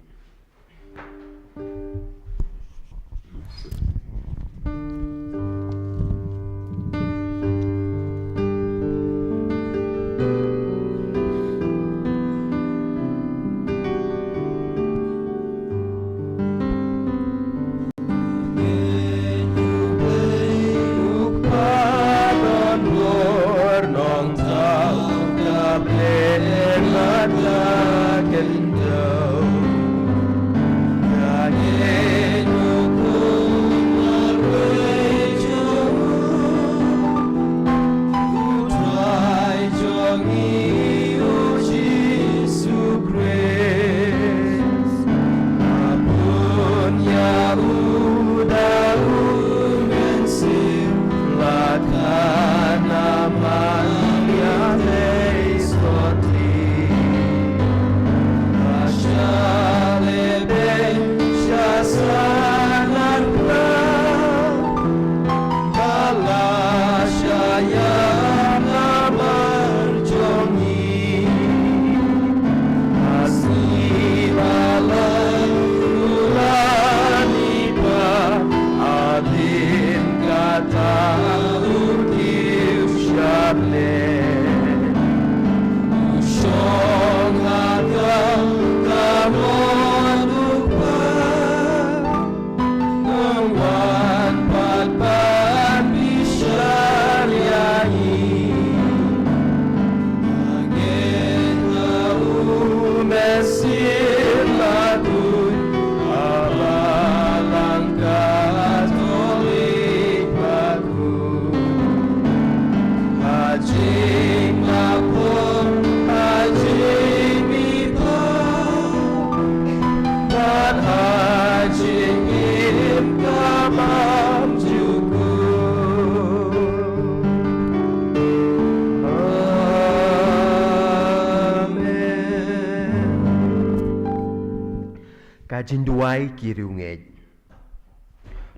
Ka jingduwai ki riewngeit.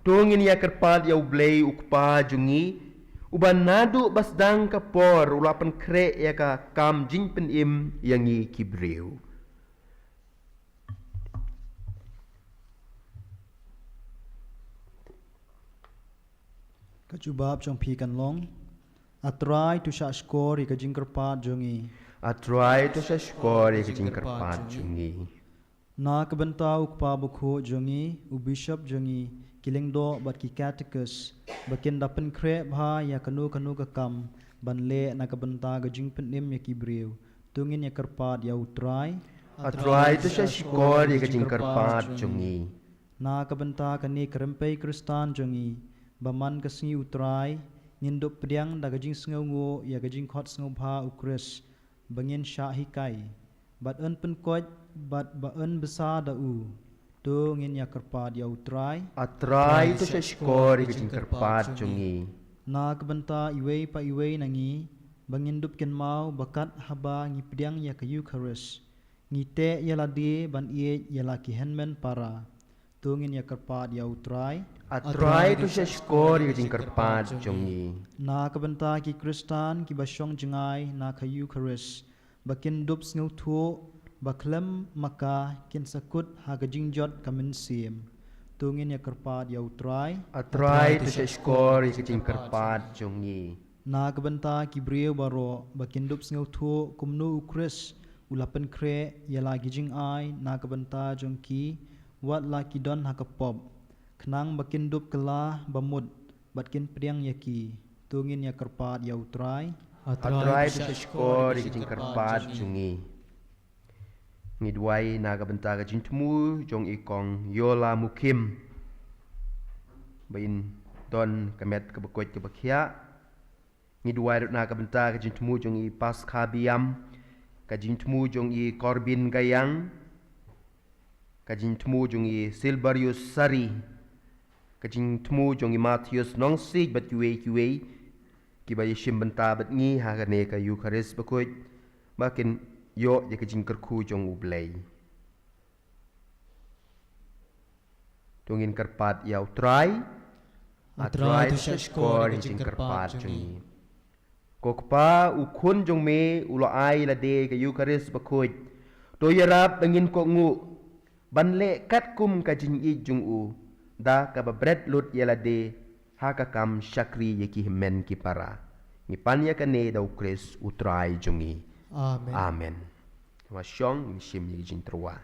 To ngin ïa kyrpad ïa U Blei U Kpa jong ngi, uba naduh ba sdang ka por u la pynkhreh ïa ka kam jingpynim ïa ngi ki briew. Ka jubab jong phi kan long: A Trai, to shah shkor ïa ka jingkyrpad jong ngi. A Trai, to shah shkor ïa ka jingkyrpad jong ngi. Na ka bynta U Kpa Bakhuid jong ngi, u Bishop jong ngi, ki lyngdoh bad ki Catechist, ba kin da pynkhreh bha ïa kano kano ka kam ban leh na ka bynta ka jingpynim ïa ki briew, to ngin ïa kyrpad ïa U Trai. A Trai, to shah shkor ïa ka jingkyrpad jong ngi. Na ka bynta kane ka rympei Khristan jong ngi, ba man ka sngi U Trai, ngin dup pdiang da ka jingsngewnguh ïa ka jingkhot sngewbha U Khrist, ba ngin shah hikai, bad yn pynkoit, bad ba yn bsa da u, to ngin ïa kyrpad ïa U Trai. A Trai, to shah shkor ïa ka jingkyrpad jong ngi. Na ka bynta iwei pa iwei na ngi, ba ngin dup kynmaw ba kat haba ngi pdiang ïa ka Eukharist, ngi teh ïa lade ban ïeit ïa la ki hynmen para, to ngin ïa kyrpad ïa U Trai. A Trai, to shah shkor ïa ka jingkyrpad jong ngi. Na ka bynta ki Khristan kiba shong jngai na ka Eukharist, ba kin dup sngewthuh ba khlem ma ka kin sa kut ha ka jingjot ka mynsiem, to ngin ïa kyrpad ïa U Trai. A Trai, to shah shkor ïa ka jingkyrpad jong ngi. Na ka bynta ki briew baroh ba kin dup sngewthuh kumno U Khrist u la pynkhreh ïa la ki jingai na ka bynta jong ki, wat la ki don ha ka pop, khnang ba kin dup kylla ba mut bad kin pdiang ïa ki, to ngin ïa kyrpad ïa U Trai. A Trai, to shah shkor ïa ka jingkyrpad jong ngi. Ngi duwai na ka bynta ka jingthmu jong i Kong Yola Mukhim, ba in don ka met kaba koit kaba khiah. Ngi duwai ruh na ka bynta ka jingthmu jong i Paskha Biam, ka jingthmu jong i Corbin Gayang, ka jingthmu jong i Silverius Sari, ka jingthmu jong i Matthias Nongsiej bad kiwei kiwei kiba ïashim bynta bad ngi ha kane ka Eukharist bakhuid, ba kin ïoh ïa ka jingkyrkhu jong U Blei. To ngin kyrpad ïa U Trai. A Trai, to shah shkor ïa ka jingkyrpad jong ngi. Ko Kpa, U Khun jong me u la ai lade ka Eukharist bakhuid. To ïarap ba ngin kohnguh ban leh katkum ka jingïeit jong u, da kaba bret lut ïa lade ha ka kam shakri ïa ki hynmen ki para. Ngi pan ïa kane da U Khrist U Trai jong ngi. Amen. Amen. Wa shong, ngin shim ïa ka jingtyrwa.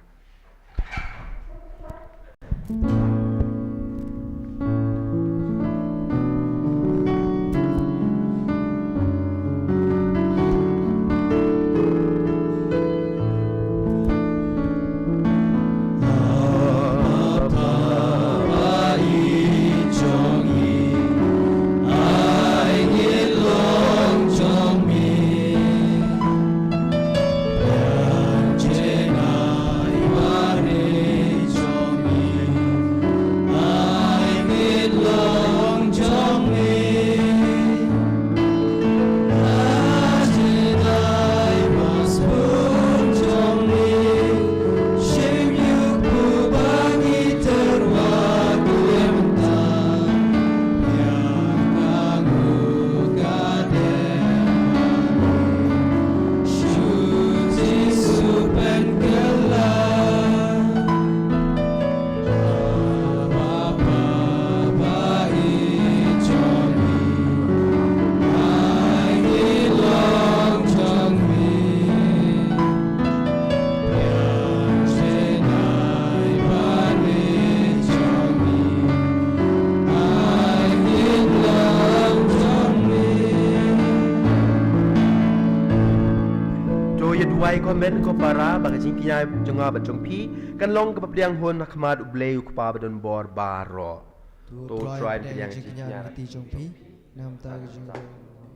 To ïa duwai kumne ko para, ba ka jingkñia jong nga bad jong phi kan long kaba pdiang hun ha khmat U Blei U Kpa badonbor baroh. To Trai pdiang jingkñia na ka bynta ka jingdon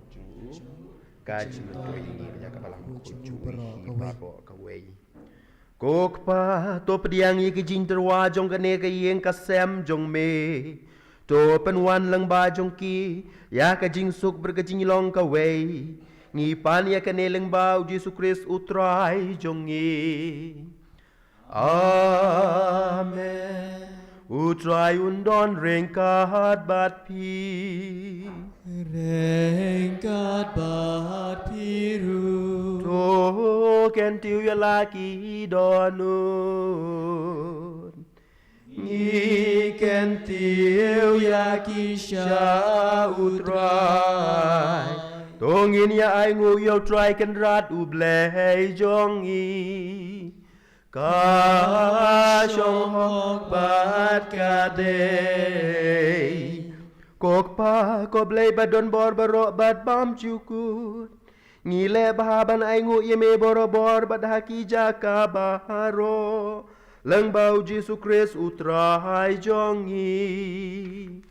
jong u, ka jingmyntoi ïa ngi, ïa ka balang jong u baroh kawei. Ko Kpa, to pdiang ïa ka jingtyrwa jong kane ka ïing ka sem jong me. To pynwan lyngba jong ki ïa ka jingsuk bad ka jinglong kawei. Ngi pan ïa kane lyngba U Jisu Khrist U Trai jong ngi. Amen. U Trai un don ryngkat bad phi. Ryngkat bad phi ruh. To kyntiew ïa la ki dohnud. Ngi kyntiew ïa ki sha U Trai. To ngin ïa ainguh ïa U Trai Kynrad U Blei jong ngi. Ka shong hok bad ka dei. Ko Kpa, ko Blei ba don bor baroh bad bymjukut. Ngi leh bha ban ainguh ïa me barabor bad ha ki jaka baroh. Lyngba U Jisu Khrist U Trai jong ngi.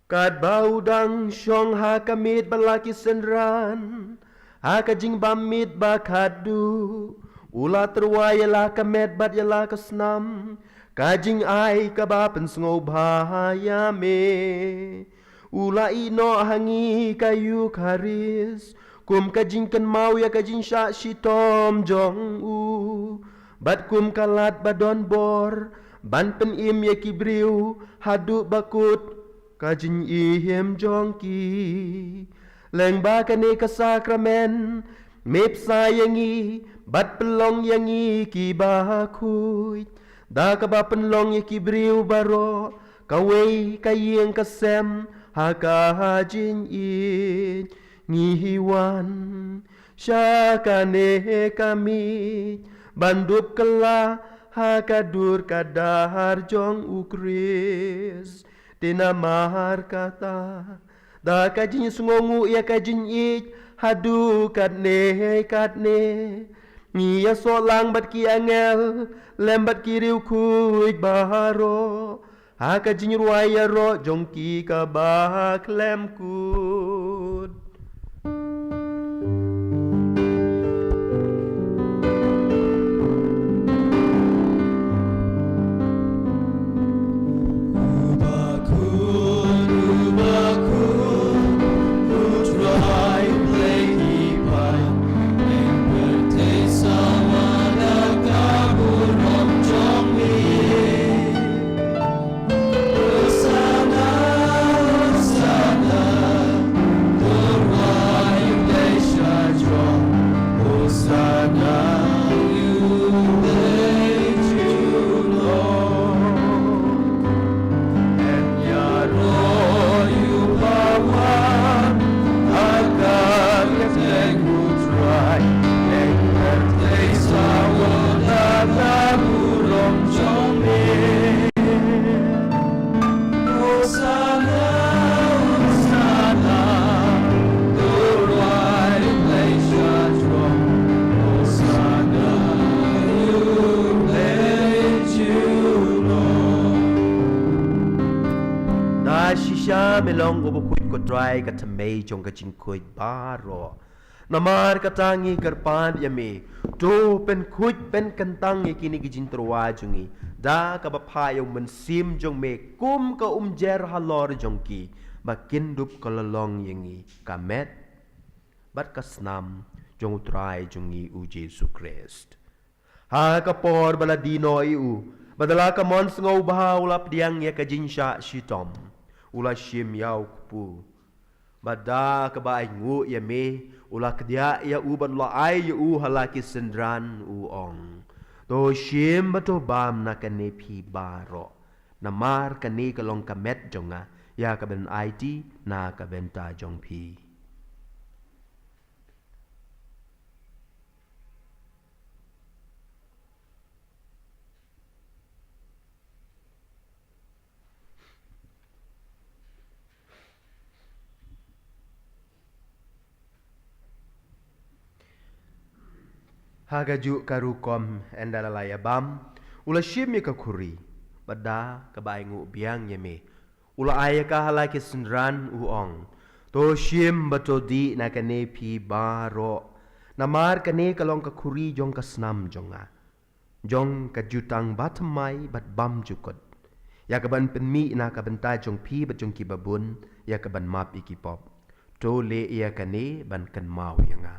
Katba u dang shong ha ka miet bad la ki synran, ha ka jingbam miet ba khatduh, u la tyrwa ïa la ka met bad ïa la ka snam, ka jingai kaba pynsngewbha ïa me. U la ïehnoh ha ngi ka Eukharist kum ka jingkynmaw ïa ka jingshah shitom jong u, bad kum ka lad ba don bor ban pynim ïa ki briew haduh ba kut ka jingim jong ki. Lyngba kane ka sakramen me pynshai ïa ngi bad pynlong ïa ngi kiba khuid da kaba pynlong ïa ki briew baroh kawei ka ïing ka sem ha ka jingïeit. Ngi wan sha kane ka miet ban dup kylla ha ka dur ka dar jong U Khrist. Te namar kata, da ka jingsngewnguh ïa ka jingïeit haduh katne katne, ngi ïasoh lang bad ki angel lem bad ki riewkhuid baroh ha ka jingrwai ïaroh jong ki kaba khlem kut. Da shisha me long uba khuid, ko Trai, ka thymmei jong ka jingkhuid baroh. Namar kata ngi kyrpad ïa me, to pynkhuid pynkyntang ïa kine ki jingtyrwa jong ngi da kaba phah ïa U Mynsiem jong me kum ka umjer halor jong ki, ba kin dup ka la long ïa ngi ka met bad ka snam jong U Trai jong ngi U Jisu Khrist. Ha ka por ba la die noh ïa u, bad da la ka mon sngewbha u la pdiang ïa ka jingshah shitom, u la shim ïa u kpu. Bad da kaba ainguh ïa me, u la kdiah ïa u bad u la ai ïa u ha la ki synran, u ong: To shim bad to bam na kane phi baroh, namar kane ka long ka met jong nga, ïa ka ban aiti na ka bynta jong phi. Ha kajuh ka rukom, ynda la la ïa bam, u la shim ïa ka khuri, bad da kaba ainguh biang ïa me, u la ai ïa ka ha la ki synran, u ong: To shim bad to dih na kane phi baroh, namar kane ka long ka khuri jong ka snam jong nga, jong ka jutang bathymmai bad bymjukut, ïa ka ban pynmih na ka bynta jong phi bad jong kiba bun, ïa ka ban map ïa ki pop. To leh ïa kane ban kynmaw ïa nga.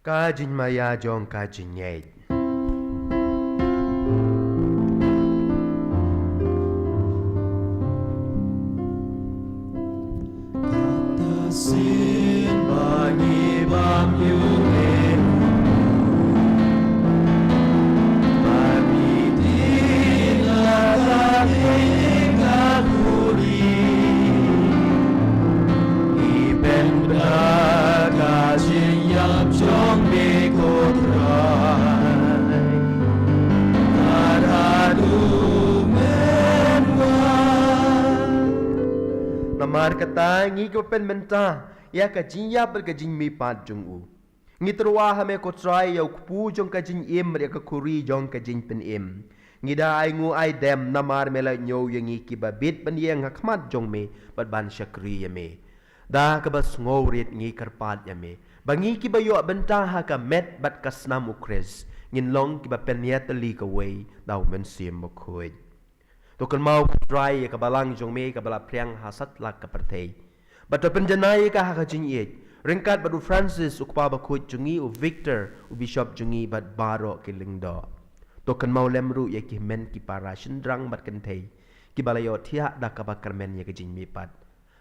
Ka jingmaïa jong ka jingngeit. Sin ba ngi bam ïa u, ba ngi dih na ka ïing ka khuri. Ngi pynbna ka jingïap jong me ko Trai. Tad haduh mynwan. Namar kata ngi kyrpad mynta ïa ka jingïap bad ka jingmihpat jong u. Ngi tyrwa ha me ko Trai ïa u kpu jong ka jingim bad ïa ka khuri jong ka jingpynim. Ngi da ai nguh ai dem namar me la ñiew ïa ngi kiba bit ban ïeng ha khmat jong me bad ban shakri ïa me. Da kaba sngewrit ngi kyrpad ïa me ba ngi kiba ïoh bynta ha ka met bad ka snam u Khrist ngin long kiba pynïatylli kawei da u Mynsiem Bakhuid. To kynmaw ko Trai ïa ka balang jong me kaba la phriang ha satlak ka pyrthei. Bad to pynjanai ïa ka ha ka jingïeit ryngkat bad u Francis u kpa bakhuid jong ngi, u Victor u bishop jong ngi bad baroh ki lyngdoh. To kynmaw lem ruh ïa ki hynmen ki para shynrang bad kynthei kiba la ïohthiah da kaba kyrmen ïa ka jingmihpat.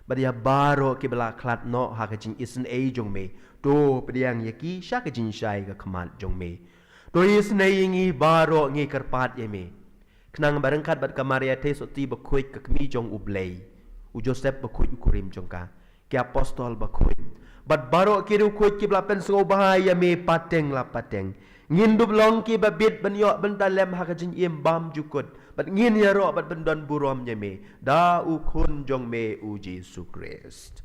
Bad ïa baroh kiba la khlad noh ha ka jingisynei jong me, to pdiang ïa ki sha ka jingshai ka khmat jong me. To isynei ïa ngi baroh, ngi kyrpad ïa me. Khnang ba ryngkat bad ka Maria Theisotti bakhuid ka kmie jong u Blei, u Joseph bakhuid u kurim jong ka, ki apostol bakhuid bad baroh ki riewkhuid kiba la pynsngewbha ïa me pateng la pateng, ngin dup long kiba bit ban ïoh bynta lem ha ka jingim bymjukut bad ngin ïaroh bad pyndonburom ïa me da u Khun jong me u Jisu Khrist.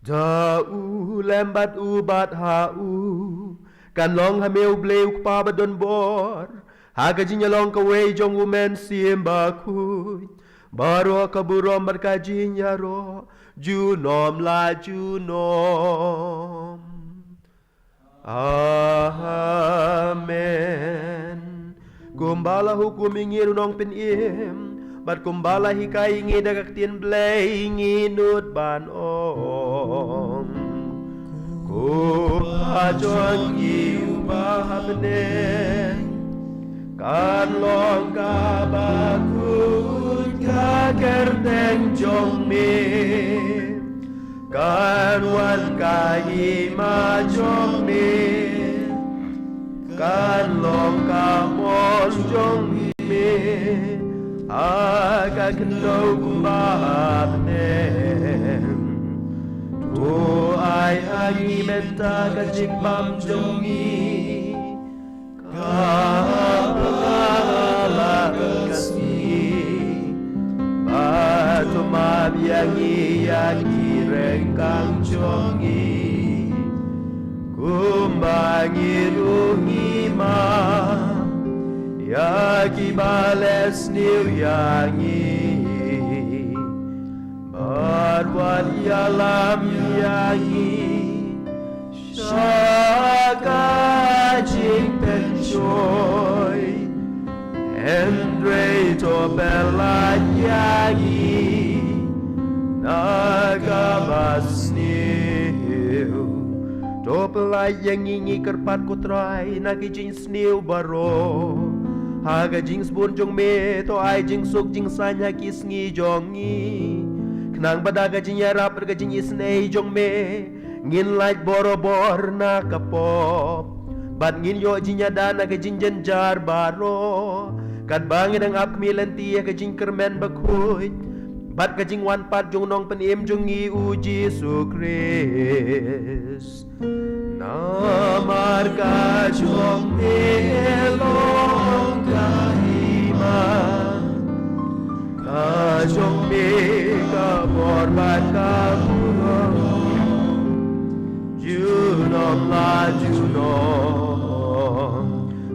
Da u lem bad u bad ha u kan long ha me u Blei u Kpa badonbor, ha ka jingïalong kawei jong u Mynsiem Bakhuid, baroh ka burom bad ka jingïaroh junom la junom. Amen. Kumba la hukum ïa ngi u Nongpynim bad kumba la hikai ïa ngi da ka ktien Blei, ngi nud ban ong: Ko Kpa jong ngi uba ha bneng, kan long ka bakhuid ka kyrteng jong me. Kan wan ka hima jong me, kan long ka mon jong me ha ka khyndew kumba ha bneng. To ai ha ngi mynta ka jingbam jong ngi, ka ha la ka sngi, bad to map ïa ngi ïa ki ryngkang jong ngi, kumba ngi ruh ngi map ïa kiba leh sniew ïa ngi. Bad wat ïalam ïa ngi sha ka jingpynshoi, hynrei to pynlait ïa ngi na kaba sniew. To pynlait ïa ngi, ngi kyrpad ko Trai, na ki jingsniew baroh, ha ka jingsbun jong me. To ai jingsuk jingsaiñ ha ki sngi jong ngi, khnang ba da ka jingïarap bad ka jingisynei jong me, ngin lait borabor na ka pop bad ngin ïoh jingïada na ka jingjynjar baroh, katba ngi dang ap khmih lynti ïa ka jingkyrmen bakhuid bad ka jingwan pat jong u Nongpynim jong ngi u Jisu Khrist. Namar ka jong me long ka hima, ka jong me ka bor bad ka burom, junom la junom.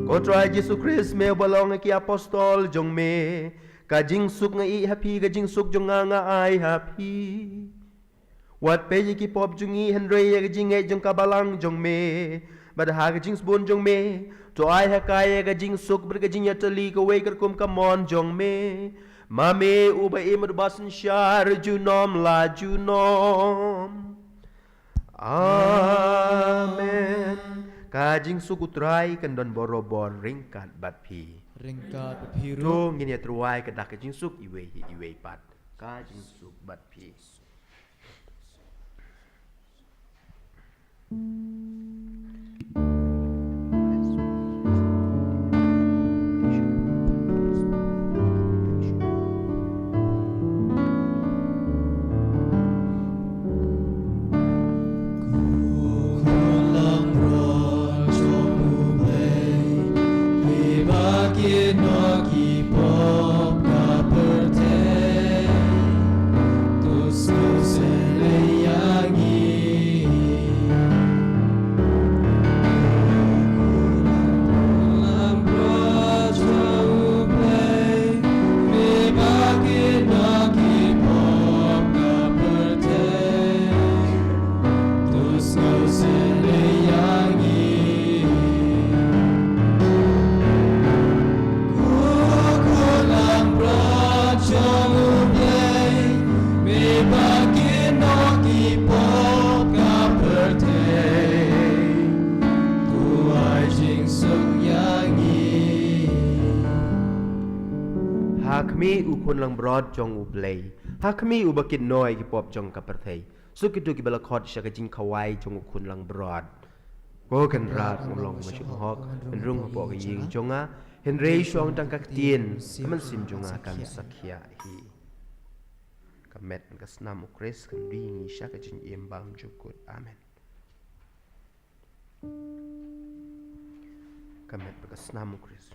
Ko Trai Jisu Khrist, me uba la ong ha ki apostol jong me: Ka jingsuk nga ïeh ha phi, ka jingsuk jong nga nga ai ha phi. Wat peit ïa ki pop jong ngi, hynrei ïa ka jingngeit jong ka balang jong me. Bad ha ka jingsbun jong me, to ai ha ka ïa ka jingsuk bad ka jingïatylli kawei katkum ka mon jong me, ma me uba im bad uba synshar junom la junom. Amen. Ka jingsuk U Trai kan don borobor ryngkat bad phi. Ryngkat bad phi ruh. To ngin ïa tyrwa ïa ka dak ka jingsuk iwei hi iwei pat. Ka jingsuk bad phi. Ha khmih u khun langbrot jong U Blei. Ha khmih uba kit noh ïa ki pop jong ka pyrthei. Suk kito kiba la khot sha ka jingkhawai jong u khun langbrot. Ko Kynrad, u long ba shu hok, yn rung hapoh ka ïing jong nga, hynrei shong tang ka ktien ka mynsiem jong nga kan sakhia hi. Ka met ka snam U Khrist kan ri ngi sha ka jingim bymjukut. Amen. Ka met ka snam U Khrist.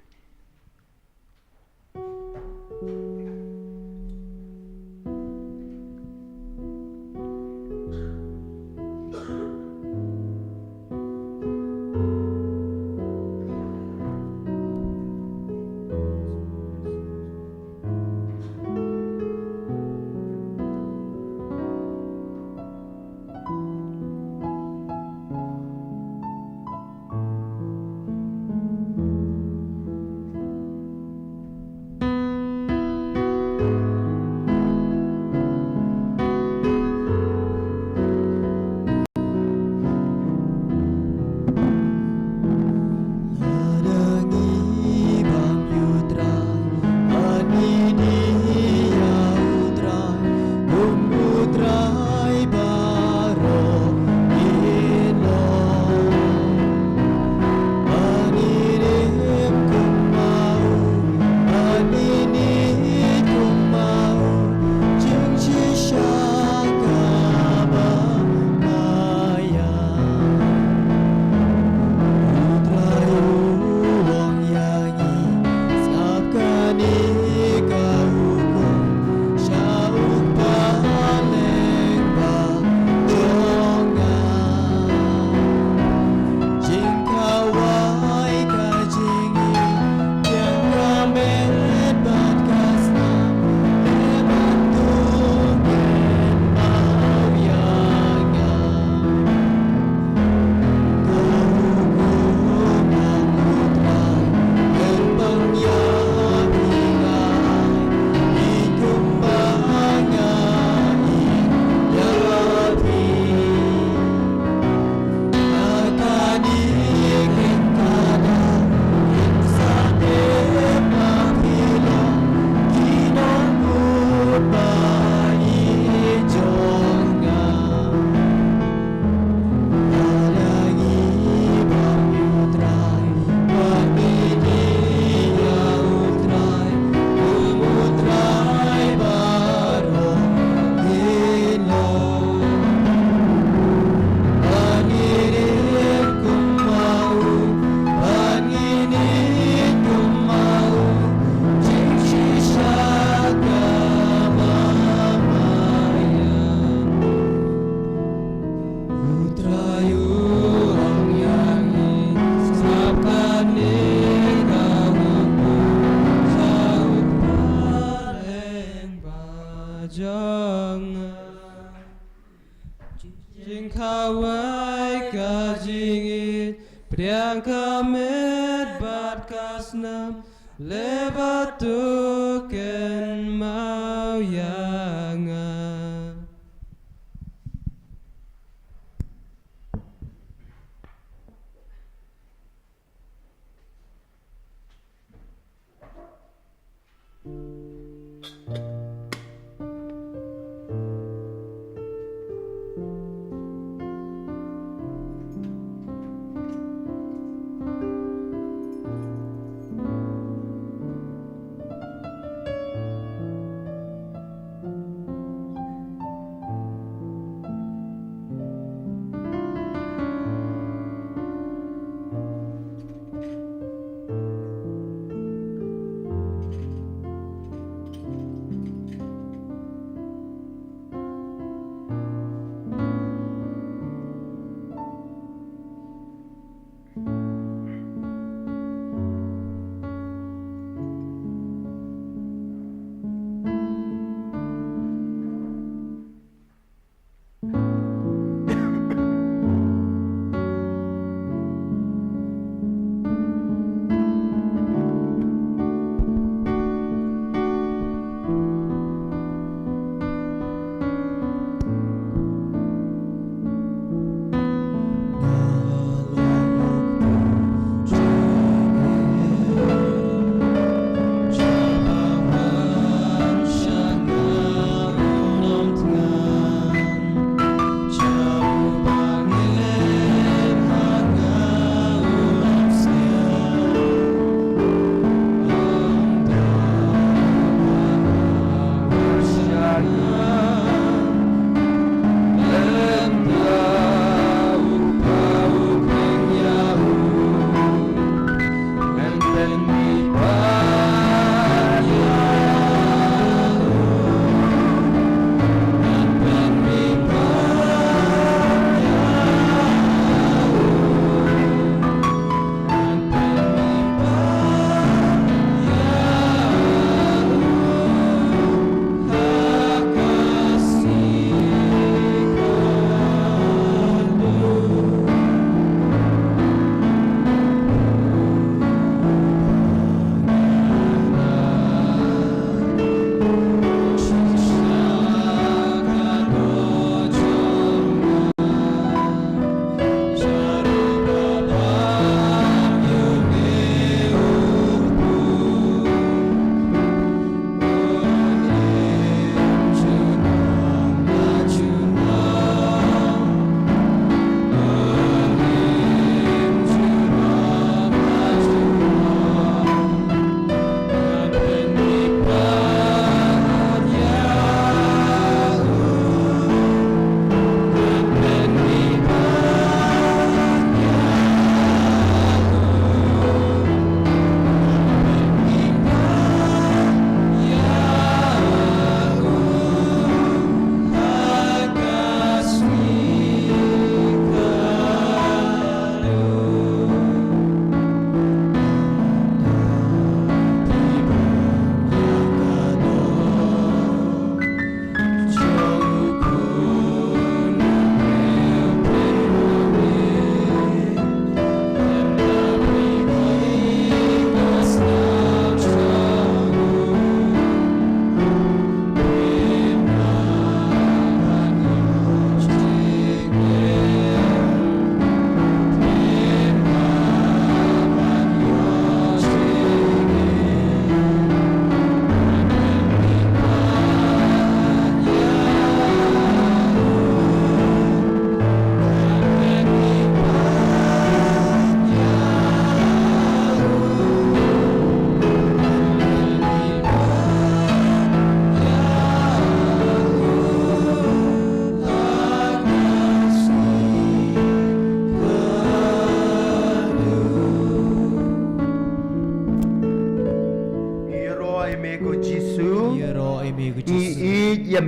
Jingkhawai ka jingïeit, pdiang ka met bad ka snam, leh bad to kynmaw ïa nga.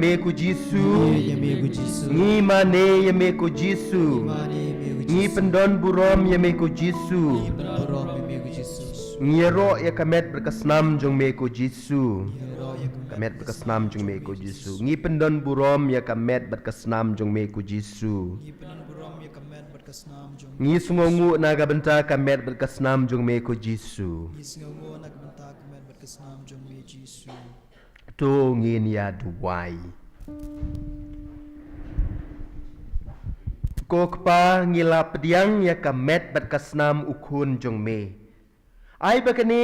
Me ko Jisu. Ngi ïa me ko Jisu. Ngi mane ïa me ko Jisu. Ngi mane ïa me ko Jisu. Ngi pyndon burom ïa me ko Jisu. Ngi pyndon burom ïa me ko Jisu. Ngi ïaroh ïa ka met bad ka snam jong me ko Jisu. Ngi ïaroh ïa ka met bad ka snam jong me ko Jisu. Ngi pyndon burom ïa ka met bad ka snam jong me ko Jisu. Ngi pyndon burom ïa ka met bad ka snam jong me. Ngi sngewnguh na ka bynta ka met bad ka snam jong me ko Jisu. Ngi sngewnguh na ka bynta ka met bad ka snam jong me Jisu. To ngin ïa duwai. Ko Kpa, ngi la pdiang ïa ka met bad ka snam u Khun jong me. Ai ba kane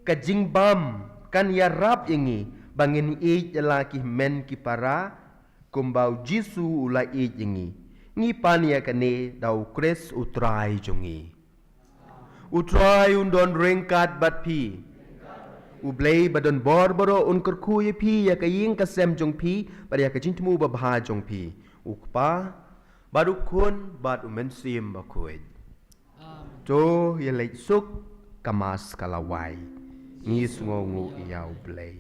ka jingbam kan ïarap ïa ngi ba ngin ïeit ïa la ki hynmen ki para, kumba u Jisu u la ïeit ïa ngi. Ngi pan ïa kane da u Khrist u Trai jong ngi. U Trai un don ryngkat bad phi. U Blei ba don bor baroh un kyrkhu ïa phi ïa ka ïing ka sem jong phi bad ïa ka jingthmu babha jong phi. U Kpa bad u Khun bad u Mynsiem Bakhuid. Amen. To ïa leit suk, ka Mass ka la wai. Ngi sngewnguh ïa u Blei.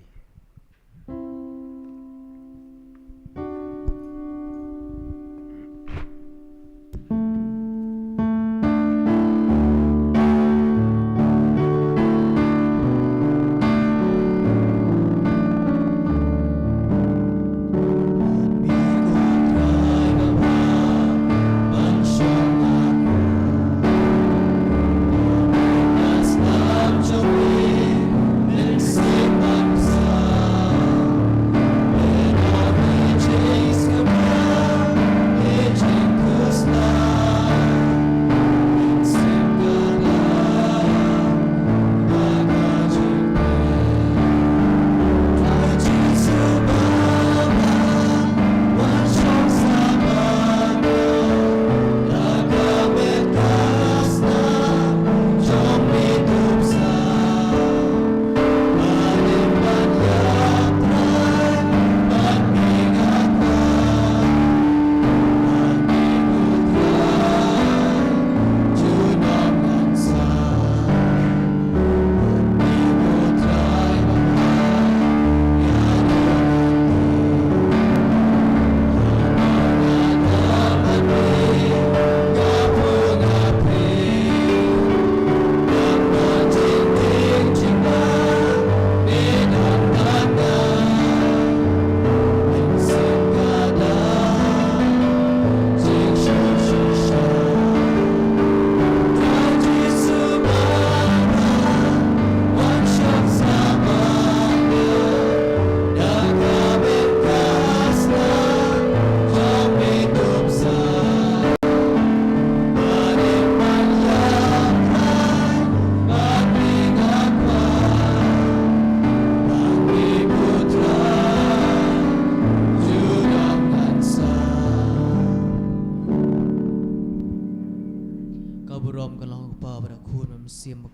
Ka burom ka long ha u Kpa bad ha u Khun bad ha u Mynsiem Bakhuid.